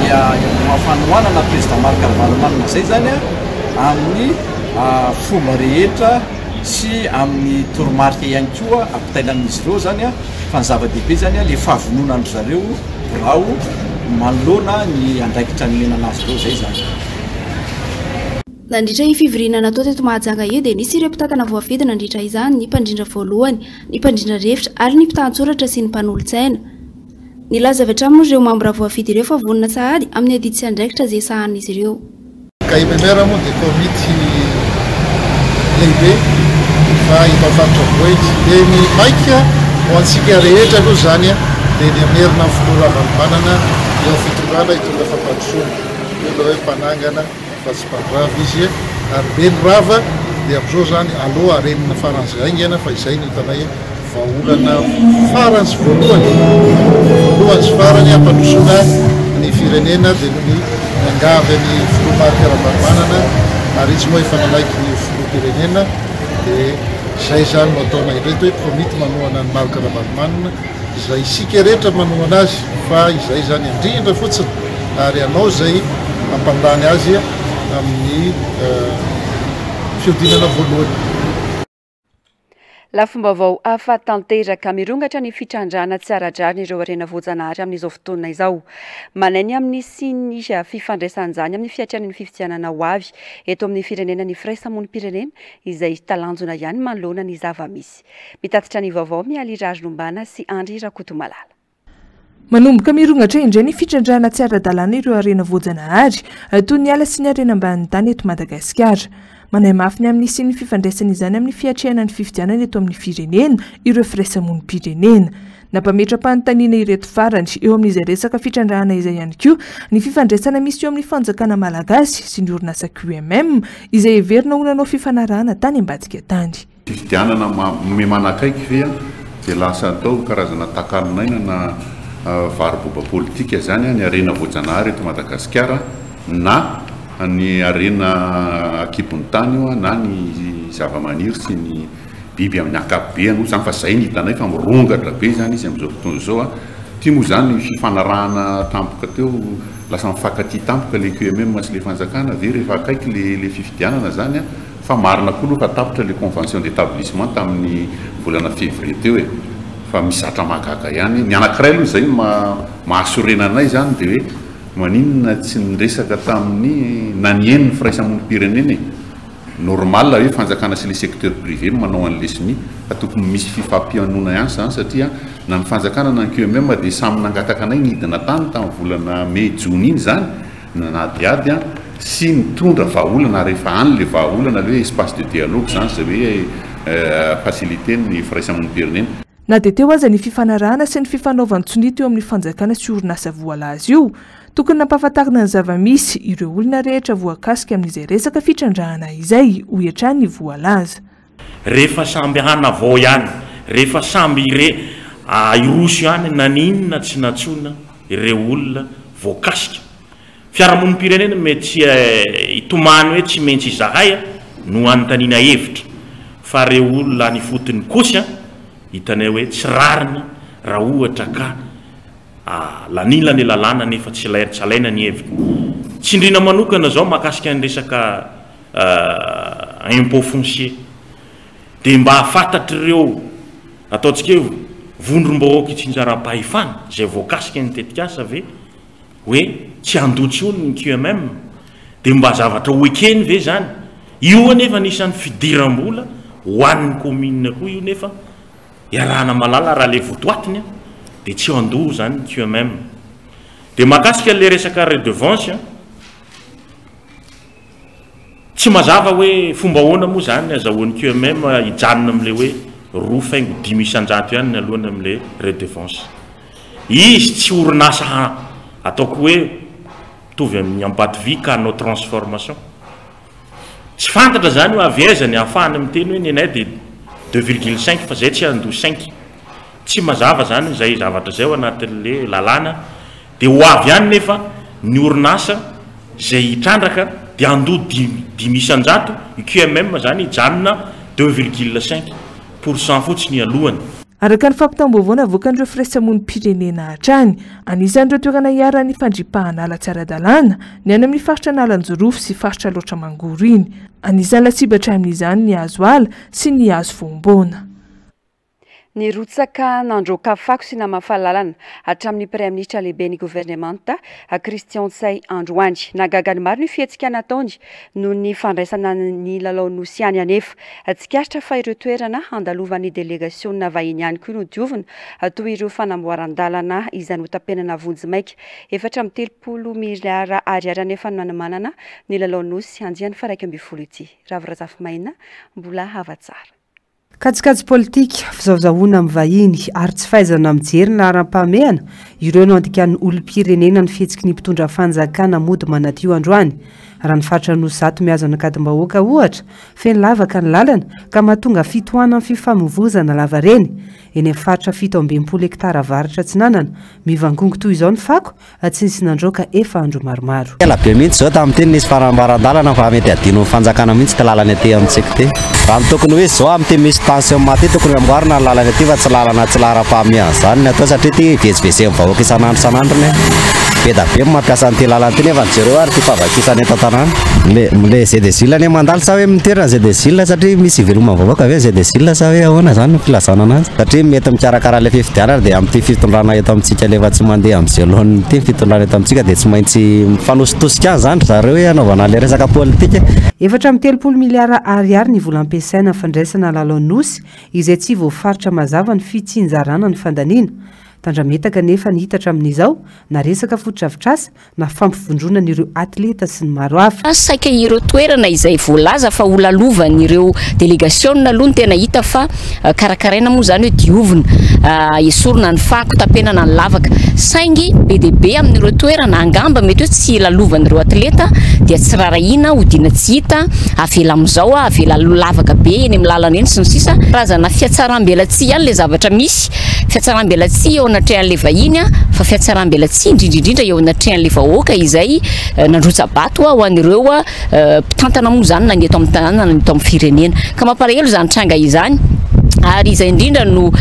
ny fanohanana président Marc Ravalomanana izay izany amin'ny fomba rehetra sy amin'ny toromarika ihany koa ampitaina amin'izy ireo izany fa ny zava-dehibe izany ilay fahavononandry zareo birao manoloana ny andraikitra nomena anazy ireo izay izany. Nandritra io fivoriana natao teto Mahajanga io dia nisy ireo mpitantana voafidy nandritra izany, ny mpandrindra voalohany, ny mpandrindra refitra ary ny mpitantsoratra sy ny mpanolotsaina. Nilaza avy hatrany moa ireo mambra voafidy ireo fa vonona sahady amin'ny adidy sy andraikitra izay sahanin'izy ireo. KMMR moa dia komity lehibe fa eto amin'ny faritra Boeny. Dia ny maika ho antsika rehetra aloha izany dia ny hamerina ny filoha Ravalomanana eo amin'ny fitondrana hitondra fampandrosoana. Io ilay hoe mpanangana fa tsy mpandrava izy ary be ny rava dia amin'izao izany aleo harenina faran'izay haingana fa izay no hitanay Vahaolana farany sy voalohany, voalohany sy farany hampandrosoana ny firenena dia noho ny miangavy an'i Filoha Marc Ravalomanana ary izy moa efa nanaiky ny ho Filoham-pirenena dia izay izany no ataonay ireto hoe komity manohana an'i Marc Ravalomanana izay isika rehetra manohana azy fa izay izany indrindra fotsiny ary hanao izay hampandany azy amin'ny fihodinana voalohany. Lafim-baovao hafa tanteraka, mirongatra ny fitrandrahana tsy ara-drariny ireo harena voajanahary amin'izao fotoana izao. Manahy ny amin'ny hisian'ny fifandraisan'izany amin'ny fiatrehana ny fifidianana ho avy eto amin'ny firenena ny firaisamonim-pirenena izay talanjona ihany manoloana ny zava-misy. Mitatitra ny vaovao Mialy Raharinombana sy Andry Rakotomalala. Manomboka mirongatra indray ny fitrandrahana tsy ara-dalàna ireo harena voajanahary, toy ny ala sy ny harena ambanin'ny tany eto Madagasikara. Manahy mafy ny amin'ny hisian'ny fifandraisana izany amin'ny fiatrehana ny fifidianana eto amin'ny firenena ireo firaisamonim-pirenena. Nampametra-panontaniana ireto farany eo amin'izay resaka fitrandrahana izay ihany koa ny fifandraisana misy eo amin'ny fanjakana malagasy sy ny orinasa QMM izay heverina ho nanao fifanarahana tany ambadika tany. Fifidianana miha-manakaiky ve dia lasa atao karazana takalon'aina na varoboba politika izany ny harena voajanahary eto Madagasikara na ny harena an-kibon'ny tany io na ny zavamaniry sy ny biby amin'ny ankapobeny moa izany fa izay no hitanay fa mirongatra be izany izy amin'izao fotoana izao. Ity moa izany fifanarahana tampoka teo lasa mifankatia tampoka ilay QMM sy ilay fanjakana ve rehefa akaiky ilay fifidianana izany. Fa marina koa aloha fa tapitra le convention d'établissement tamin'ny volana février teo e! Fa misy zatra mahagaga ihany. Ny anankiray aloha izay no mahasorena anay izany dia hoe maninona tsy niresaka tamin'ny na nihaino ny firaisamonim-pirenena e! Normal hoe fanjakana sy le secteur privé no manao an'le sonia fa tokony misy fifampihainoana ihany izany satria na ny fanjakana na ny QMM dia samy nangataka anay nidina tany tamin'ny volana mai jona iny izany nanadihady sy nitondra vahaolana ary efa any le vahaolana le hoe espace de dialogue zany zay hoe faciliter ny firaisamonim-pirenena. Na dia teo aza ny fifanarahana sy ny fifanaovan-tsonia teo amin'ny fanjakana sy orinasa voalaza io, tokony nampahafantarina ny zava-misy ireo olona rehetra voakasika amin'izay resaka fitrandrahana izay, hoy hatrany ny voalaza. Rehefa samby hanavao ihany, rehefa samby hire hiroso ihany naninona tsy nantsoina ireo olona voakasika. Fiarahamonim-pirenena mety tsy hitomany hoe tsy maintsy izahay no anontaniana hevitra fa ireo olona any ifotony kosa hitanay hoe tsy rariny raha ohatra ka lanina ny lalàna nefa tsy alaina ny hevitra. Tsindriana manokana izao mahakasika ny resaka impôt foncier dia mba fantatr'ireo ataontsika hoe vondrom-bahoaka itsinjaram-pahefana izay voakasika ny tetikasa ve hoe tsy handoa intsony ny QMM dia mba zavatra ho ekeny ve izany? Io anefa anisan'ny fidiram-bola ho an'ny commune koa io nefa iarahana mahalala raha ilay votoatiny dia tsy handoa izany ny QMM. Dia mahakasika ilay resaka redevance, Tsy mazava hoe fomba ahoana moa izany ny azahoan'ny QMM hijanona amin'ilay hoe 2,5% ihany ny alohany amin'ilay redevance. Izy tsy orinasa ataoko hoe mitovy amin'ny Ambatovy ka hanao transformation. Tsy fantatra izany hoe avy aiza ny ahafahany miteny hoe ny anay dia 2,5 fa izay tsy handoa cinq. Tsy mazava izany izay zavatra izay ao anatin'ilay lalàna. Dia ho avy ihany nefa ny orinasa izay hitrandraka dia handoa 5%, io QMM izany hijanona 2,5% fotsiny alohany. Araka ny fampitam-baovao navoakan'ireo firaisamonim-pirenena hatrany, anisan'ireo toerana iharan'ny fandripahana ala tsy ara-dalàna ny any amin'ny faritra Analanjirofo sy faritra Alaotra Mangoro iny. Anisan'ny lasibatra amin'izany ny hazo ala sy ny hazo voamboana. Nirotsaka nandroaka fako sy namafa lalana hatramin'ny Praiminisitra lehiben'ny governemanta, Christian Ntsay androany. Nahagaga ny maro ny fihetsika nataony noho ny fandraisana ny lalao Nosy ihany anefa. Tsikaritra fa ireo toerana handalovan'ny delegasiona vahiny ihany koa no diovina, toy ireo fanamboaran-dalana izay notapenana vonjimaika. 34 miliara ariary anefa no nanomanana ny lalao Nosy andiany faha 11 ity. Ravo Razafimaina, Mbola hava-tsara. Kajikajy politika, fizahozahoana amin'ny vahiny ary tsy fahaizana mijery ny laharam-pahamehana, ireo no andikan'ny olom-pirenena ny fihetsiky ny mpitondra fanjakana mody manadio androany. Raha ny faritra Anosizato mihazo an'Ankadimbahoaka ohatra, feno lavaka ny lalana ka mahatonga fitohanan'ny fifamoivozana lavareny. Eny amin'ny faritra 67 hektara avaratra atsinanana, mivangongo toy izao ny fako Tsy nisy nandroaka efa andro maromaro. Ela be mihitsy izao tamin'ity no nisy fanamboaran-dalana fa mety hadinon'ny fanjakana mihitsy ity lalana ety amintsika ity. Raha ny tokony ho izy izao amin'ity misy tension maty ity tokony amboarina ny lalana ety fa tsy lalana tsy laharam-pahamehana izany ny atao satria ity ivezivezen'ny vahoaka isan'andro isan'andro ne. Be da be ny mampiasa an'ity lalana ity nefa jereo ary ity fahavakisana eto an-tanàna. Le le ZDZil anie mandalo sa hoe mitoerana ZDZil satria misy iveloman'ny vahoaka ve ZDZil sa hoe ahoana izany ny filazana ananjy? Satria mety mikarakara ilay fifidianana dia amin'ity fitondrana eto amintsika ilay efa tsy mandeha amin'izay laoniny ity ny fitondrana eto amintsika dia tsy maintsy mifanositosika any izany ry zareo hoe hanaovana an'ilay resaka politika. 34 miliara ariary ny vola ampiasaina amin'ny fandraisana lalao Nosy izay tsy voafaritra mazava ny fitsinjarana ny fandaniana. Tandrametaka anefa ny hita hatramin'izao na resaka fotodrafitrasa na fampivondronana ireo atleta sy ny maro hafa. Saika ireo toerana izay voalaza fa ho lalovan'ireo delegasionina aloha no tena hita fa karakaraina moa izany hoe diovina, esorina ny fako, tapenana ny lavaka. Saingy be dia be amin'ireo toerana angamba mety hoe tsy lalovan'ireo atleta dia tsy rarahiana, hodiana tsy hita, avela amin'izao, avela lavaka be eny amin'ny lalana eny sy ny sisa. Karazana fihatsaram-belatsihy ihany ilay zavatra misy. Fihatsaram-belatsihy eo anatrehan'ilay vahiny fa fihatsaram-belatsihy indrindra indrindra eo anatrehan'ilay vahoaka izay nandrotsa-bato ho an'ireo mpitantana moa izany na ny eto amin'ny tanàna na ny eto amin'ny firenena. Ka mampalahelo izany tranga izany ary izay indrindra no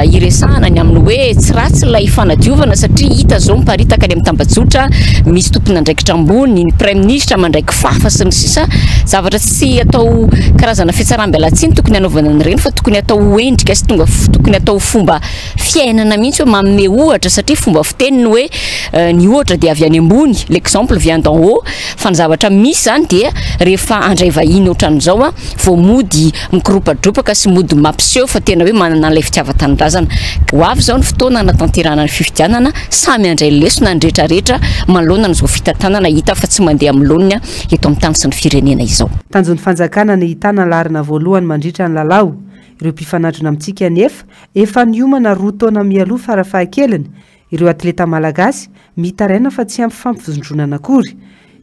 iresahana ny amin'ny hoe tsy ratsy ilay fanadiovana satria hita izao miparitaka any amin'ny tambajotra misy tompon'andraikitra ambony, ny praiminisitra mandray kifafa sy ny sisa. Zavatra tsy atao karazana fihatsaram-belatsihy no tokony hanaovana an'ireny fa tokony atao ho endrika sy tonga tokony atao ho fomba fiainana mihitsy hoe manome ohatra satria fomba fiteny ny hoe ny ohatra dia avy any ambony, l'exemple vient d'en haut, fa ny zavatra misy izany dia rehefa handray vahiny ohatran'izao vao mody mikoropadropaka sy mody mampiseho fa tena hoe manana an'ilay fitiavan-tanindrazana. Ho avy izao ny fotoana hanatanterahana ny fifidianana, samy handray lesona ny rehetrarehetra manoloana an'izao fitantanana hita fa tsy mandeha amin'ny laoniny eto amin'ny tany sy ny firenena izao. Tanjon'ny fanjakana ny hitana laharana voalohany mandritra ny lalao. Ireo mpifanandrina amintsika anefa efa niomana roa taona mialoha farafahakeliny. Ireo atleta malagasy mitaraina fa tsy ampy fampivondronana akory.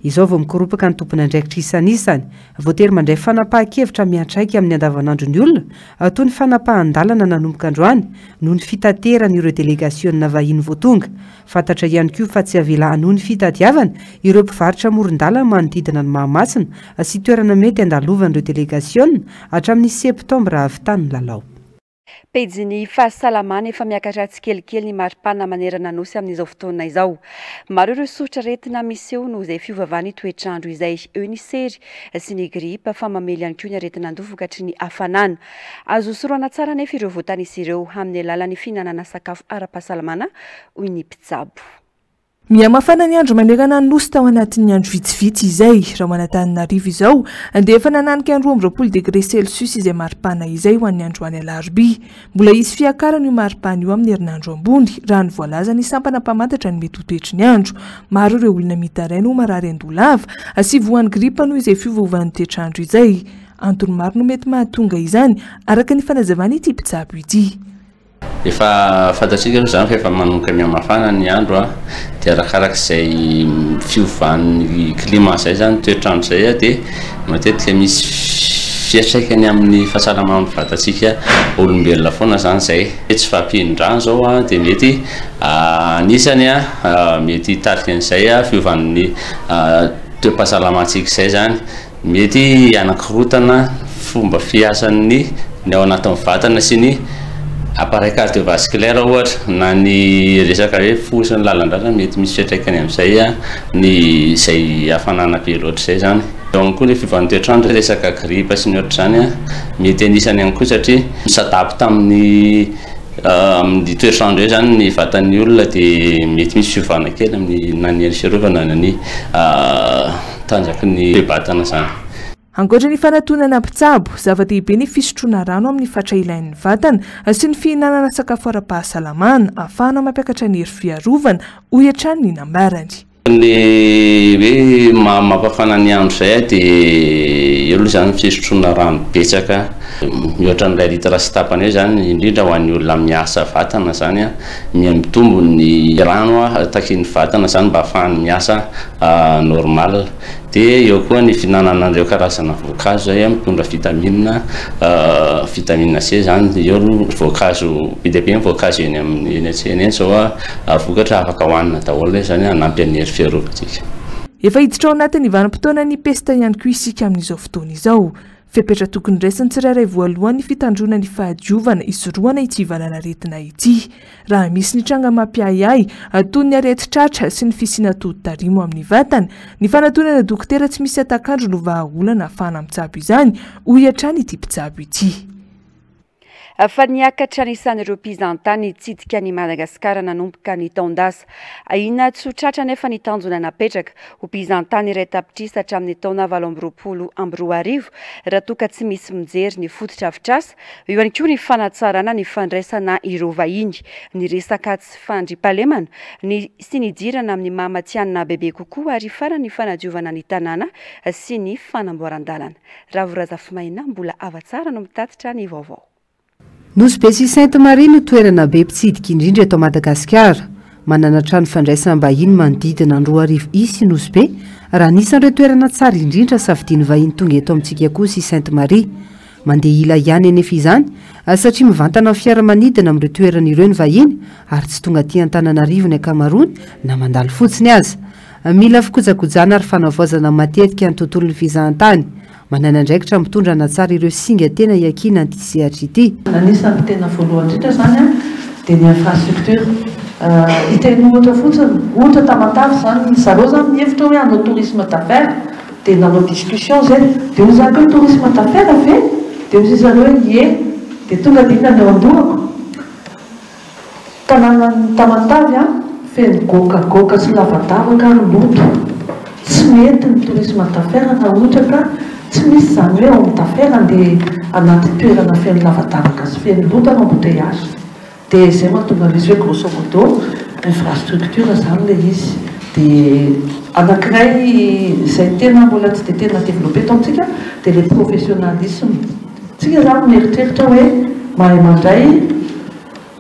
Izao vao mikoropaka ny tompon'andraikitra isanisany. Voatery mandray fanapahan-kevitra miantraika amin'ny andavanandron'ny olona, toy ny fanapahan-dalana nanomboka androany, noho ny fitaterana ireo delegasionina vahiny vao tonga. Fantatra ihany koa fa tsy avela hanohy ny fitadiavana ireo mpivarotra amoron-dalana manodidina an'i Mahamasina sy toerana mety handalovan'ireo delegasiona hatramin'ny septambra hahavitany ny lalao. Pejin'ny fahasalamana, efa miakatra tsikelikely ny maripana manerana Nosy amin'izao fotoana izao. Maro ireo soritr'aretina miseho noho izay fiovavan'ny toetr'andro izay. Eo ny sery sy ny gripa fa mamely ihany koa ny aretin'andoha vokatry ny hafanana. Azo sorohana tsara anefa ireo voatanisa ireo amin'ny alalan'ny fihinanana sakafo ara-pahasalamana hoy ny mpitsabo. Mihamafana ny andro manerana ny Nosy tao anatin'ny andro vitsivitsy izay. Raha ho an'Antananarivo izao dia efa nananika ny 22 degré celsius izay maripana izay ho an'ny androany alarobia. Mbola hisy fiakarana io maripana io amin'ny herinandro ambony, raha ny voalazan'ny sampana mpamantatra ny mety ho toetry ny andro. Maro ireo olona mitaraina ho marary andoha lava sy voan'ny gripa noho izay fiovaovan'ny toetr'andro izay. Antony maro no mety mahatonga izany, araka ny fanazavan'ity mpitsabo ity. Efa fantatsika aloha izany fa efa manomboka mihamafana ny andro a, dia arakaraka izay fiovan'ny climat izay izany, toetr'andro izay a, dia matetika misy fiantraikany amin'ny fahasalaman'ny vatantsika olombelona foana izany izay. Tsy fahampian-drano izao a, dia mety anisany a, mety hitarika an'izay fiovan'ny toe-pahasalamantsika izay izany. Mety hanakorontana fomba fiasan'ny ny ao anatin'ny vatana sy ny appareil cardiovasculaire ohatra na ny resaka hoe fo sy ny lalan-drà mety misy fiantraikany amin'izay ny izay hafanana be loatra izay izany. Eo ihany koa ilay fiovan'ny toetr'andro, resaka grippe sy ny ohatr'izany mety anisany ihany koa satria mi-s'adapte amin'ny amin'ny toetr'andro eo izany ny vatan'ny olona dia mety misy fiovana kely amin'ny na ny hery fiarovana na ny Tanjaky ny toe-batana izany. Ankoatra ny fanatonana mpitsabo, zava-dehibe ny fisotroana rano amin'ny fatra ilain'ny vatana sy ny fihinanana sakafo ara-pahasalamana ahafahana mampiakatra ny hery fiarovana, hoy hatrany ny nambarany. Ny hoe mampafana ny andro izay dia eo aloha izany ny fisotroana rano betsaka, mihoatra ny iray litre sy tapany eo izany, indrindra ho an'ny olona miasa vatana izany. Miha mitombo ny rano takian'ny vatana izany mba ahafahany miasa normal. Dia eo koa ny fihinanana an'ireo karazana voankazo izay mitondra vitamine, vitamine C izany. Eo aloha voankazo, be dia be ny voankazo eny amin'ny eny an-tsena eny izao vokatra afaka hohanina daholo izany hanampy an'ny hery fiarovantsika. Efa hiditra ao anatin'ny vanim-potoanan'ny pesta ihany koa isika amin'izao fotoana izao. Fepetra tokony raisin'ny tsirairay voalohany ny fitandroana ny fahadiovana hisorohana ity valanaretina ity. Raha misy ny tranga mampiahiahy, toy ny aretin-tratra sy ny fisiana todi-tarimo amin'ny vatana, ny fanatonana dokotera tsy misy hatak'andro no vahaolana ahafahana mitsabo izany, hoy hatrany ity mpitsabo ity. Fa niakatra ny isan'ireo mpizahantany nitsidika an'i Madagasikara nanomboka ny taon-dasa. Ahiana tsy ho tratra anefa ny tanjona napetraka, ho mpizahantany iray tapitrisa hatramin'ny taona 2028, raha toa ka tsy misy mijery ny fotodrafitrasa, eo ihany koa ny fanatsarana ny fandraisana ireo vahiny, ny resaka tsy fandriampahalemana, ny sy ny hidirana amin'ny maha matihanina bebe kokoa ary farany ny fanadiovana ny tanàna sy ny fanamboaran-dalana. Ravo Razafimaina, Mbola Ava Tsara no mitatitra ny vaovao. Nosy Be sy Sainte Marie no toerana be mpitsidika indrindra eto Madagasikara. Manana trano fandraisam-bahiny manodidina ny 2000 isa i Nosy Be, raha anisan'ireo toerana tsara indrindra safidian'ny vahiny tonga eto amintsika kosa i Sainte Marie. Mandeha ila ihany anefa izany, satria mivantana amin'ny fiaramanidina amin'ireo toerana ireo ny vahiny ary tsy tonga aty Antananarivo ny ankamaroany na mandalo fotsiny aza. Mila fikojakojana ary fanavaozana matetika ny tontolon'ny fizahantany. Manana andraikitra mitondra hanatsara ireo singa tena iankinan'ity sehatra ity. Anisan'ny tena voalohany indrindra izany dia ny infrastructure. Hiteny ohatra fotsiny, ohatra Tamatave izany, zareo izany mihevitra hoe hanao tourisme d'affaires, dia nanao discussion izay, dia hoy za hoe tourisme d'affaires ve? Dia hoy zareo hoe ie, dia tonga dia inona ny ao an-dohako? Tanànan'i Tamatave an, feno goakagoaka sy lavadavaka ary loto. Tsy mety ny tourisme d'affaires raha ohatra ka tsy misy izany hoe homme d'affaires andeha anaty toerana feno lavadavaka sy feno loto ary embouteillage. Dia izay mahatonga an'izy hoe grosso modo infrastructure izany ilay izy. Dia anankiray izay tena mbola tsy dia tena développé eto amintsika dia ilay professionnalisme. Tsika izany mieritreritra hoe mahay mandray,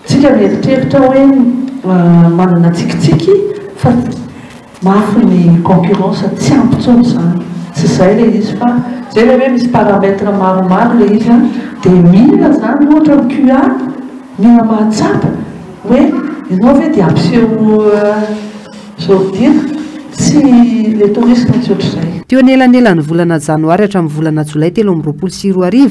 tsika mieritreritra hoe manana tsikitsiky fa. Mafy ny concurrence, tsy ampy intsony izany. Tsy izay ilay izy fa izay ilay hoe misy paramètre maromaro ilay izy an, dia mila izany ohatra ny QA mila mahatsapa hoe ianao ve dia hampiseho sourdine, tsy ilay tourisme tsy ohatr'izay. Teo anelanelan'ny volana janoary hatramin'ny volana jolay 2023,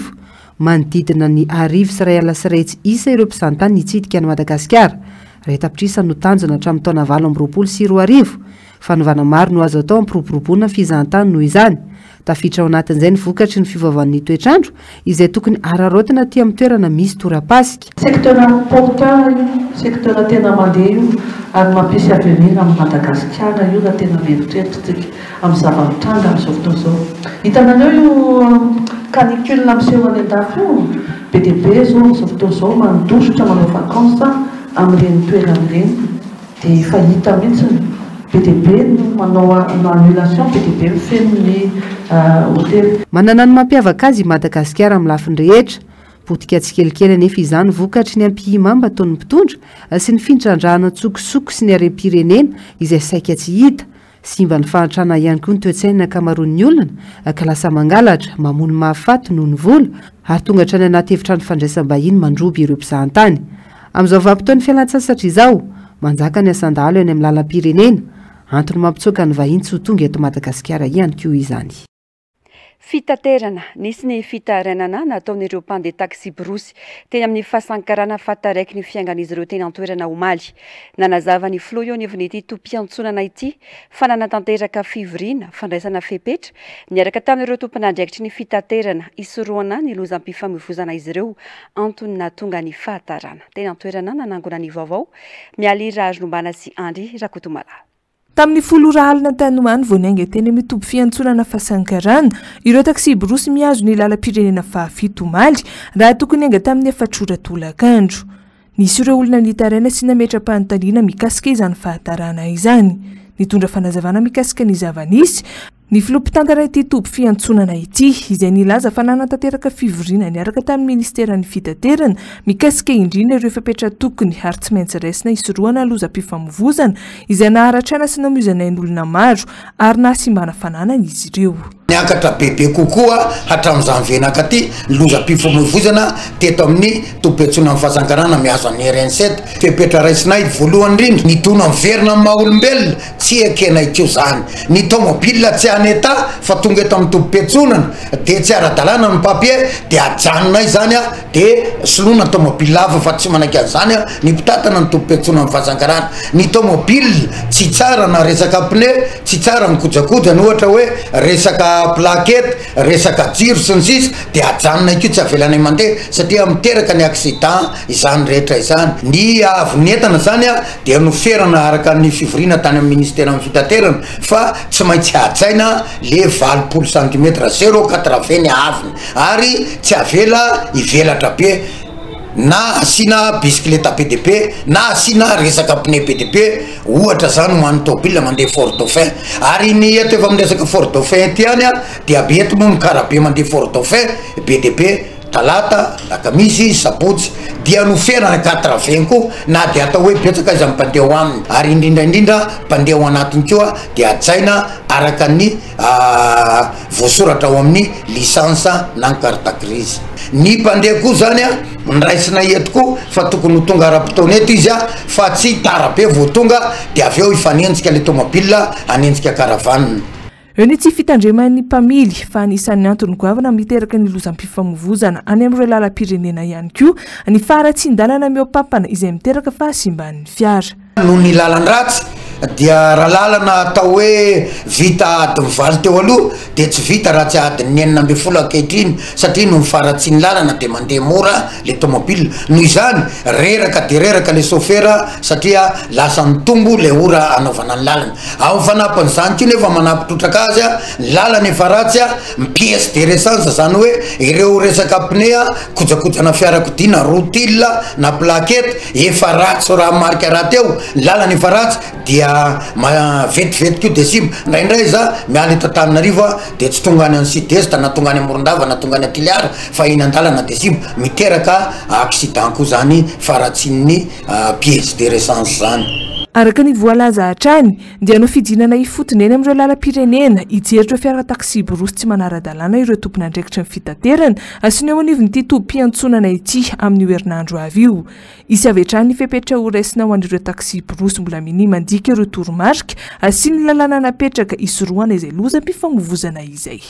manodidina ny 1100 isa ireo mpizahantany nitsidika an'i Madagasikara. Iray tapitrisa no tanjona hatramin'ny taona 2028. Fanovana maro no azo atao hampiroboroboana ny fizahantany noho izany. Tafiditra ao anatin'izay ny vokatry ny fiovaovan'ny toetr'andro izay tokony hararaotina aty amin'ny toerana misy torapasika. Secteur porteur io, secteur tena mandeha io ary mampisy avenir amin'i Madagasikara io raha tena mieritreritra tsika amin'ny zava-mitranga amin'izao fotoana izao. Hitanareo io canicule miseho any an-dafy io? Be dia be izao amin'izao fotoana izao mandositra manao vacances amin'ireny toerana ireny dia efa hita mihitsy be dia be no manao annulation, be dia be no feno ny hotely. Manana ny mampiavaka azy i Madagasikara amin'ny lafiny rehetra. Potika tsikelikely anefa izany vokatry ny ampihimamba ataon'ny mpitondra sy ny fintrandrahana an-tsokosoko sy ny harem-pirenena izay saika tsy hita. Simba ny fahantrana ihany koa ny toe-tsain'ny ankamaroan'ny olona ka lasa mangalatra, mamono mahafaty noho ny vola ary tonga hatrany anaty efitrano fandraisam-bahiny mandroba ireo mpizahantany. Amin'izao vanim-potoan'ny fialantsasatra izao, manjaka ny asan-dahalo eny amin'ny lalam-pirenena. Antony mampitsoaka ny vahiny tsy ho tonga eto Madagasikara ihany koa izany. Fitaterana, Nisy ny fitarainana nataon'ireo mpandeha taksiborosy teny amin'ny Fasankarana fa taraiky ny fiaingan'izy ireo teny an-toerana omaly. Nanazava ny filoha eo anivon'ity tobim-piantsonana ity fa nanatanteraka fivoriana fandraisana fepetra niaraka tamin'ireo tompon'andraikitry ny fitaterana hisorohana ny lozam-pifamoivozana izy ireo, antony nahatonga ny fahatarana. Teny an-toerana nanangona ny vaovao, Mialy Raharinombana sy Andry Rakotomalala. Tamin'ny folo ora alina tany ho any vao niainga teny amin'ny toby fiantsonana Fasankarana ireo taksiborosy mihazo ny lalam-pirenena fahafito omaly, raha tokony hiainga tamin'ny efatra ora tolakandro. Nisy ireo olona nitaraina sy nametra-panontaniana mikasika izany fahatarana izany. Nitondra fanazavana mikasika ny zava-nisy, Ny filoha mpitantana ity toby fiantsonana ity, izay nilaza fa nanatanteraka fivoriana niaraka tamin'ny ministeran'ny fitaterana mikasika indrindra ireo fepetra tokony ary tsy maintsy raisina hisorohana lozam-pifamoivozana izay naharatrana sy namoizana ain'olona maro ary nahasimbana fananana izy ireo. Niakatra bebe kokoa hatramin'ny janvier nankaty ny lozam-pifamoivoizana teto amin'ny tobim-piantsonan'ny Fasankarana mihazo an'ny RN sept. Fepetra raisinay voalohany indrindra, ny dona miverina amin'ny maha olombelona, Tsy ekenay koa zany. Ny tomobile tsy en état fa tonga eto amin'ny tobim-piantsonana dia tsy ara-dalàna ny papier dia ajanonay zany a dia soloina tomobile hafa fa tsy manaiky an'izany a ny mpitantana ny tobim-piantsonan'ny Fasankarana. Ny tomobile tsy tsara na resaka pneu tsy tsara ny kojakojany ohatra hoe resaka plaquette, resaka jiro sy ny sisa dia ajanonay koa tsy avelanay mandeha satria miteraka ny accident izany rehetra izany. Ny haavon'ny entana zany a dia noferana araka ny fivoriana tany amin'ny ministeran'ny fitaterana fa tsy maintsy hajaina le 80 centimètre zéro quatre vingt ny haavony ary tsy avela hivelatra be na asiana bisikileta be dia be na asiana resaka pneu be dia be ohatra zany ho an'ny tôbila mandeha fort dauphin ary ny eto efa miresaka fort dauphin ety ihany a dia be eto moa ny karabe mandeha fort dauphin be dia be Talata, Alakamisy, Sabotsy, dia noferana quatre vingt koa na dia atao hoe betsaka aza ny mpandeha ao aminy ary indrindra indrindra mpandeha ao anatiny koa dia hajaina araka ny voasoratra ao amin'ny licence na ny carte grise. Ny mpandeha koa zany a nraisina eto koa fa tokony ho tonga ara-potoana eto izy a fa tsy tara be vao tonga dia avy eo hifanenjika le tomobile hanenjika caravane. Eo ny tsy fitandreman'ny mpamily fa anisan'ny antony goavana miteraka ny lozam-pifamoivozana any amin'ireo lalam-pirenena ihany koa ny faharatsian-dalana mihoa-pampana izay miteraka fahasimban'ny fiara. Noho ny lalan-dratsy dia raha lalana atao hoe vita adiny valo teo aloha dia tsy vita raha tsy adiny 16 ankehitriny satria noho ny faharatsian'ny lalana dia mandeha mora le tomobile. Noho izany reraka dia reraka le sôfera satria lasa mitombo le ora anaovana ny lalana. Ao fanampin'izany koa nefa manampy trotraka azy ny lalana efa ratsy, ny pièces de rechange zany hoe ireo resaka pneu, kojakojana fiarakodia na rotule na plaquette efa ratsy raha marika rahateo, ny lalana efa ratsy dia vetivety koa dia simba. Indraindray za miala eto Antananarivo aho dia tsy tonga any any sud est na tonga any Morondava na tonga any Toliara fa eny an-dalana dia simba, miteraka accident koa zany faharatsian'ny pièces de rechange zany. Araka ny voalaza hatrany dia hanao fidinana ifotony eny amin'ireo lalam-pirenena hijery ireo fiara taksiborosy tsy manara-dalàna ireo tompon'andraikitry ny fitaterana sy ny eo anivon'ity tobim-piantsonana ity amin'io herinandro avy io. Hisy avy hatrany ny fepetra horaisina ho an'ireo taksiborosy mbola minia mandika ireo toromarika sy ny lalàna napetraka hisorohana izay lozam-pifamoivozana izay.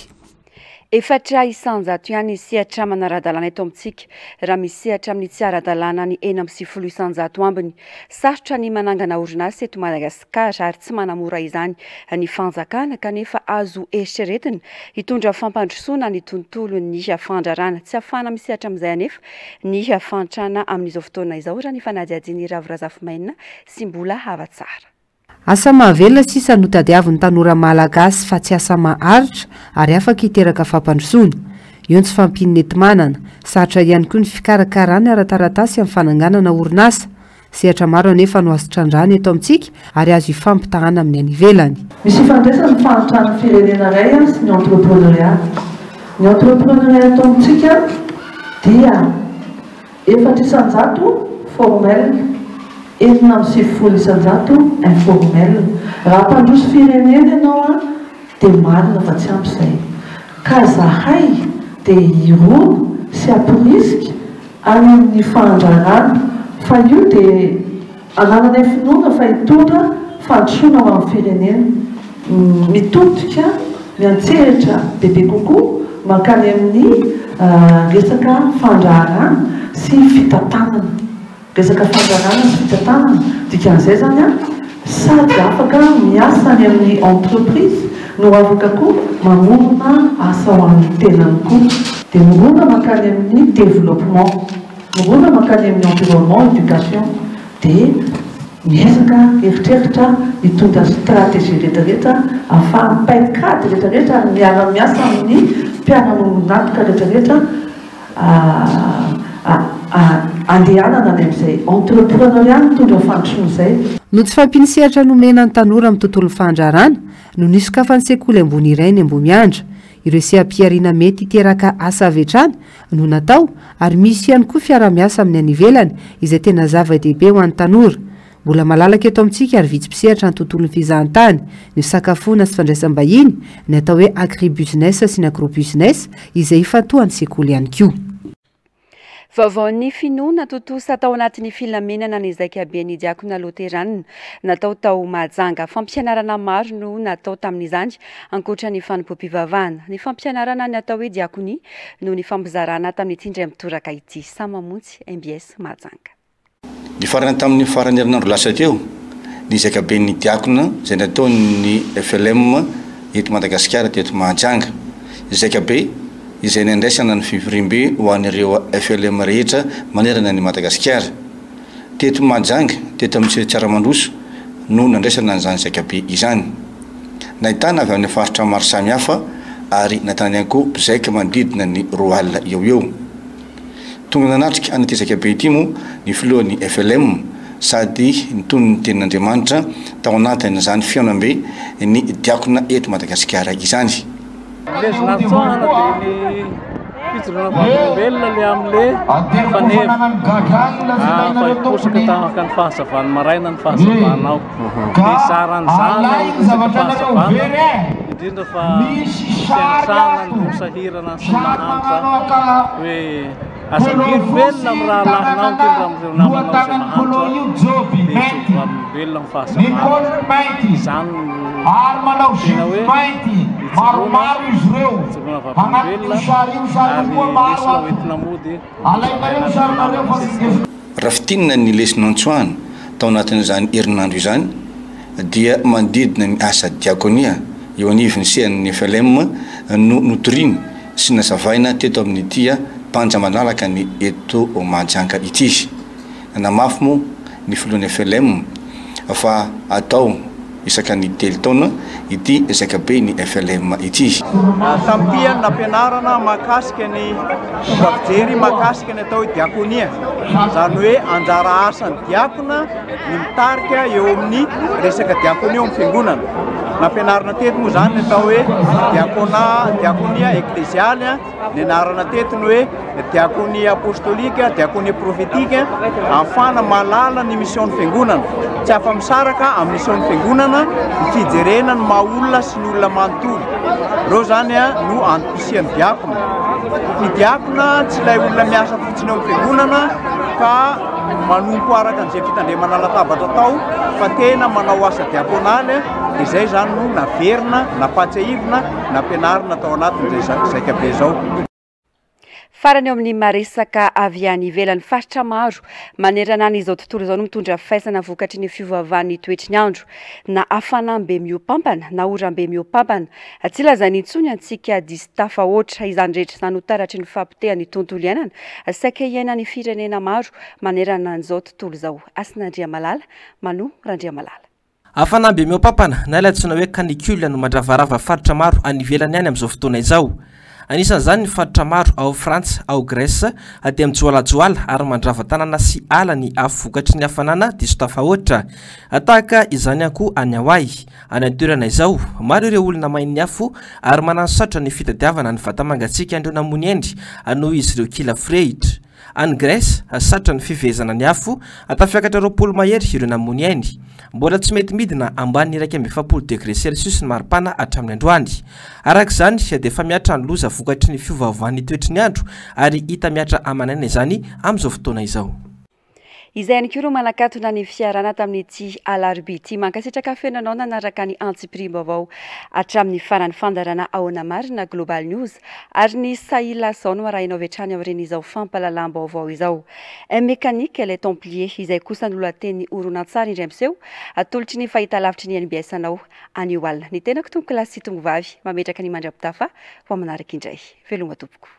4% ihany ny sehatra manara-dalàna eto amintsika, raha misy sehatra amin'ny tsy ara-dalàna ny 96% ambiny. Sarotra ny manangana orinasa eto Madagasikara ary tsy manamora izany ny fanjakana kanefa azo eritreretina hitondra fampandrosoana ny tontolon'ny fandrarana. Tsy ahafahana misehatra amin'izay anefa ny fahantrana amin'izao fotoana izao raha ny fanadihadian'i Ravo Razafimainina sy Mbola Havatsara. Asa mahavelona sisa no tadiavin'ny tanora malagasy fa tsy asa maharitra ary afaka hiteraka fampandrosoana. Eo ny tsy fahampian'ny enti-manana. Sarotra ihany koa ny fikarakarana ara-taratasy amin'ny fananganana orinasa. Sehatra maro anefa no azo trandrahana eto amintsika ary azo ifampitahana amin'ny any ivelany. Misy ifandraisany ny fahantran'ny firenena iray sy ny entrepreneuriat. Ny entrepreneuriat eto amintsika dia. 4% formel, 96% informel. Raha mpandroso firenena ianao an, dia marina fa tsy ampy izay. Ka zahay dia hirona sy hamporisika any amin'ny fahandrarana fa io dia Anananay finoana fa hitondra fandrosoana ho an'ny firenena. Mitodika miantsehatra bebe kokoa mankany amin'ny resaka fandraharahana sy fitantanana. Resaka fandraharahana sy fitantanana, dikan'izay izany an, sady afaka miasa any amin'ny entreprise no afaka koa mamorona asa ho an'ny tenany koa. Dia mirona mankany amin'ny développement. Mirona mankany amin'ny environnement, education, dia miezaka eritreritra hitondra stratégie rehetra rehetra ahafahan'ny paikady rehetra rehetra ary miara-miasa amin'ny mpiara-miombon'antoka rehetra rehetra andehanana any amin'izay entrepreneuriat mitondra fandrosoana izay. Noho tsy fahampian'ny sehatra nomena ny tanora amin'ny tontolon'ny fandraharahana no nisokafan'ny sekoly ambony iray ny Ambohimiandra. Ireo seha-pihariana mety hiteraka asa avy hatrany no natao ary misy ihany koa fiaraha-miasa amin'ny any ivelany izay tena zava-dehibe ho an'ny tanora. Mbola malalaka eto amintsika ary vitsy mpisehatra ny tontolon'ny fizahantany, ny fisakafoana sy fandraisam-bahiny, ny atao hoe agribusiness sy ny agrobusiness izay ifantohan'ny sekoly ihany koa. Vaovaon'ny finoana tontosa tao anatin'ny filaminana ny zaikaben'ny diakona loteranina natao tao Mahajanga. Fampianarana maro no natao tamin'izany ankoatra ny fanompoam-pivavahana. Ny fampianarana ny atao hoe diakonia no nifampizarana tamin'ity indray mitoraka ity. Samy mamonjy mbs Mahajanga. Nifarana tamin'ny faran'ny herinandro lasa teo ny zaikaben'ny diakona izay nataon'ny flm eto Madagasikara teto Mahajanga. Zaikabe izay nandraisana ny fivoriambe ho an'ireo flm rehetra manerana an'i Madagasikara. Teto Mahajanga, teto amin'ny Tsiaramandroso no nandraisana an'izany zaikabe izany. Nahitana avy amin'ny faritra maro samihafa ary nahitana ihany koa mpizaika manodidina ny 20 eo ho eo. Tonga nanatrika an'ity zaikabe ity moa ny filohan'ny FLM sady nitony ny tenin'Andriamanitra tao anatin'izany fihaonambe ny diakona eto Madagasikara izany. Lesona nitsoahana dia ny fijoroana vavolombelona le amin'le faneva fa hiposaka tahaka ny fahazavan'ny maraina ny fahazavanao. Dia zaran'izany amin'ny resaka fahazavana indrindra fa fiantrana ny sahirana sy ny mahantra hoe aza mihery velona amin'ny rahalahinao indrindra amin'ireo namanao izay mahantra dia ijoro vavolombelona amin'ny fahasambarana. Izany no tena hoe ijoroana ijoroana vavolombelona ary lesona hoentina mody hozaraina any amin'ny namana sy ny sisa. Raha fintinina ny lesona notsoahana tao anatin'izany herinandro izany dia manodidina ny asa diakonia eo anivon'ny sehan'ny flm no notoriana sy nazavaina teto amin'ity panja malalaka ny eto Mahajanga ity. Nanamafy moa ny filohan'ny flm fa atao isaka ny telo taona ity zaikaben'ny flm ity. Tamin'ity no nampianarana mahakasika ny fomba fijery mahakasika ny atao hoe diakonia, izany hoe anjara asan'ny diakona ny mitarika eo amin'ny resaka diakonia eo amin'ny fiangonana. Nampianarina teto moa izany ny atao hoe diakona, diakonia eklezialy, nianarana teto ny hoe diakonia apostolika, diakonia profetika, ahafahana mahalala ny mission ny fiangonana. Tsy afa-misaraka amin'ny mission ny fiangonana ny fijerena ny maha olona sy ny olona manontolo. Ireo izany no antom-pisian'ny diakona. Ny diakona tsy ilay olona miasa fotsiny ao amin'ny fiangonana ka manompo araka an'izay fitandremana latabatra atao fa tena manao asa diakonaly, dia izay izany no naverina, nampahatsiahivina, nampianarina tao anatin'izay zaikabe izao. Farany eo amin'ny maresaka avy any ivelany, faritra maro manerana an'izao tontolo izao no mitondra faisana vokatry ny fiovaovan'ny toetry ny andro, na hafanam-be mihoapampana na oram-be mihoapampana. Tsy lazaina intsony antsika diso tafahoatra. Izany rehetra izany ho taratry ny fahapotehan'ny tontolo iainana saika iainan'ny firenena maro manerana an'izao tontolo izao. Hasina Andriamalala, Mano Randriamalala. Hafanam-be mihoa-pampana na ilay antsoina hoe canicule no mandravarava faritra maro any ivelany any amin'izao fotoana izao. Anisan'izany ny faritra maro ao Frantsa, ao Grèce, dia mijoalajoala ary mandrava tanàna sy ala ny afo vokatry ny hafanana diso tafahoatra. Tahaka izany ihany koa any Hawaï. Any an-toerana izao, maro ireo olona main'ny afo ary mananosarotra ny fitadiavana ny vata-mangatsiakan'ireo namony ainy noho izy ireo kila forehitra. Any Grèce, sarotra ny fifehezana ny afo, tafiakatra 20 mahery ireo namoy ny ainy. Mbola tsy mety midina ambanin'ny 41 degré celsius ny maripana hatramin'ny androany. Araka izany, dia efa mihatra ny loza vokatry ny fiovaovan'ny toetry ny andro ary hita mihatra aman'aina izany amin'izao fotoana izao. Izay ihany koa no manakatona ny fiarahana tamin'ity alarobia ity. Mankasitraka feno anao nanaraka ny antsipiriam-baovao hatramin'ny farany. Fandaharana Ahoana Marina Global News ary ny Sahila izao no arahinao avy hatrany aorian'izao fampahalalam-baovao izao. Un mécanique, les Templiers, izay kosa no lohatenin'ny horonantsary indray miseho atolotry ny fahitalavitry ny NBS anao anio alina. Ny tenako tompokolahy sy tompovavy mametraka ny mandra-pitafa ho amin'ny manaraka indray. Veloma tompoko.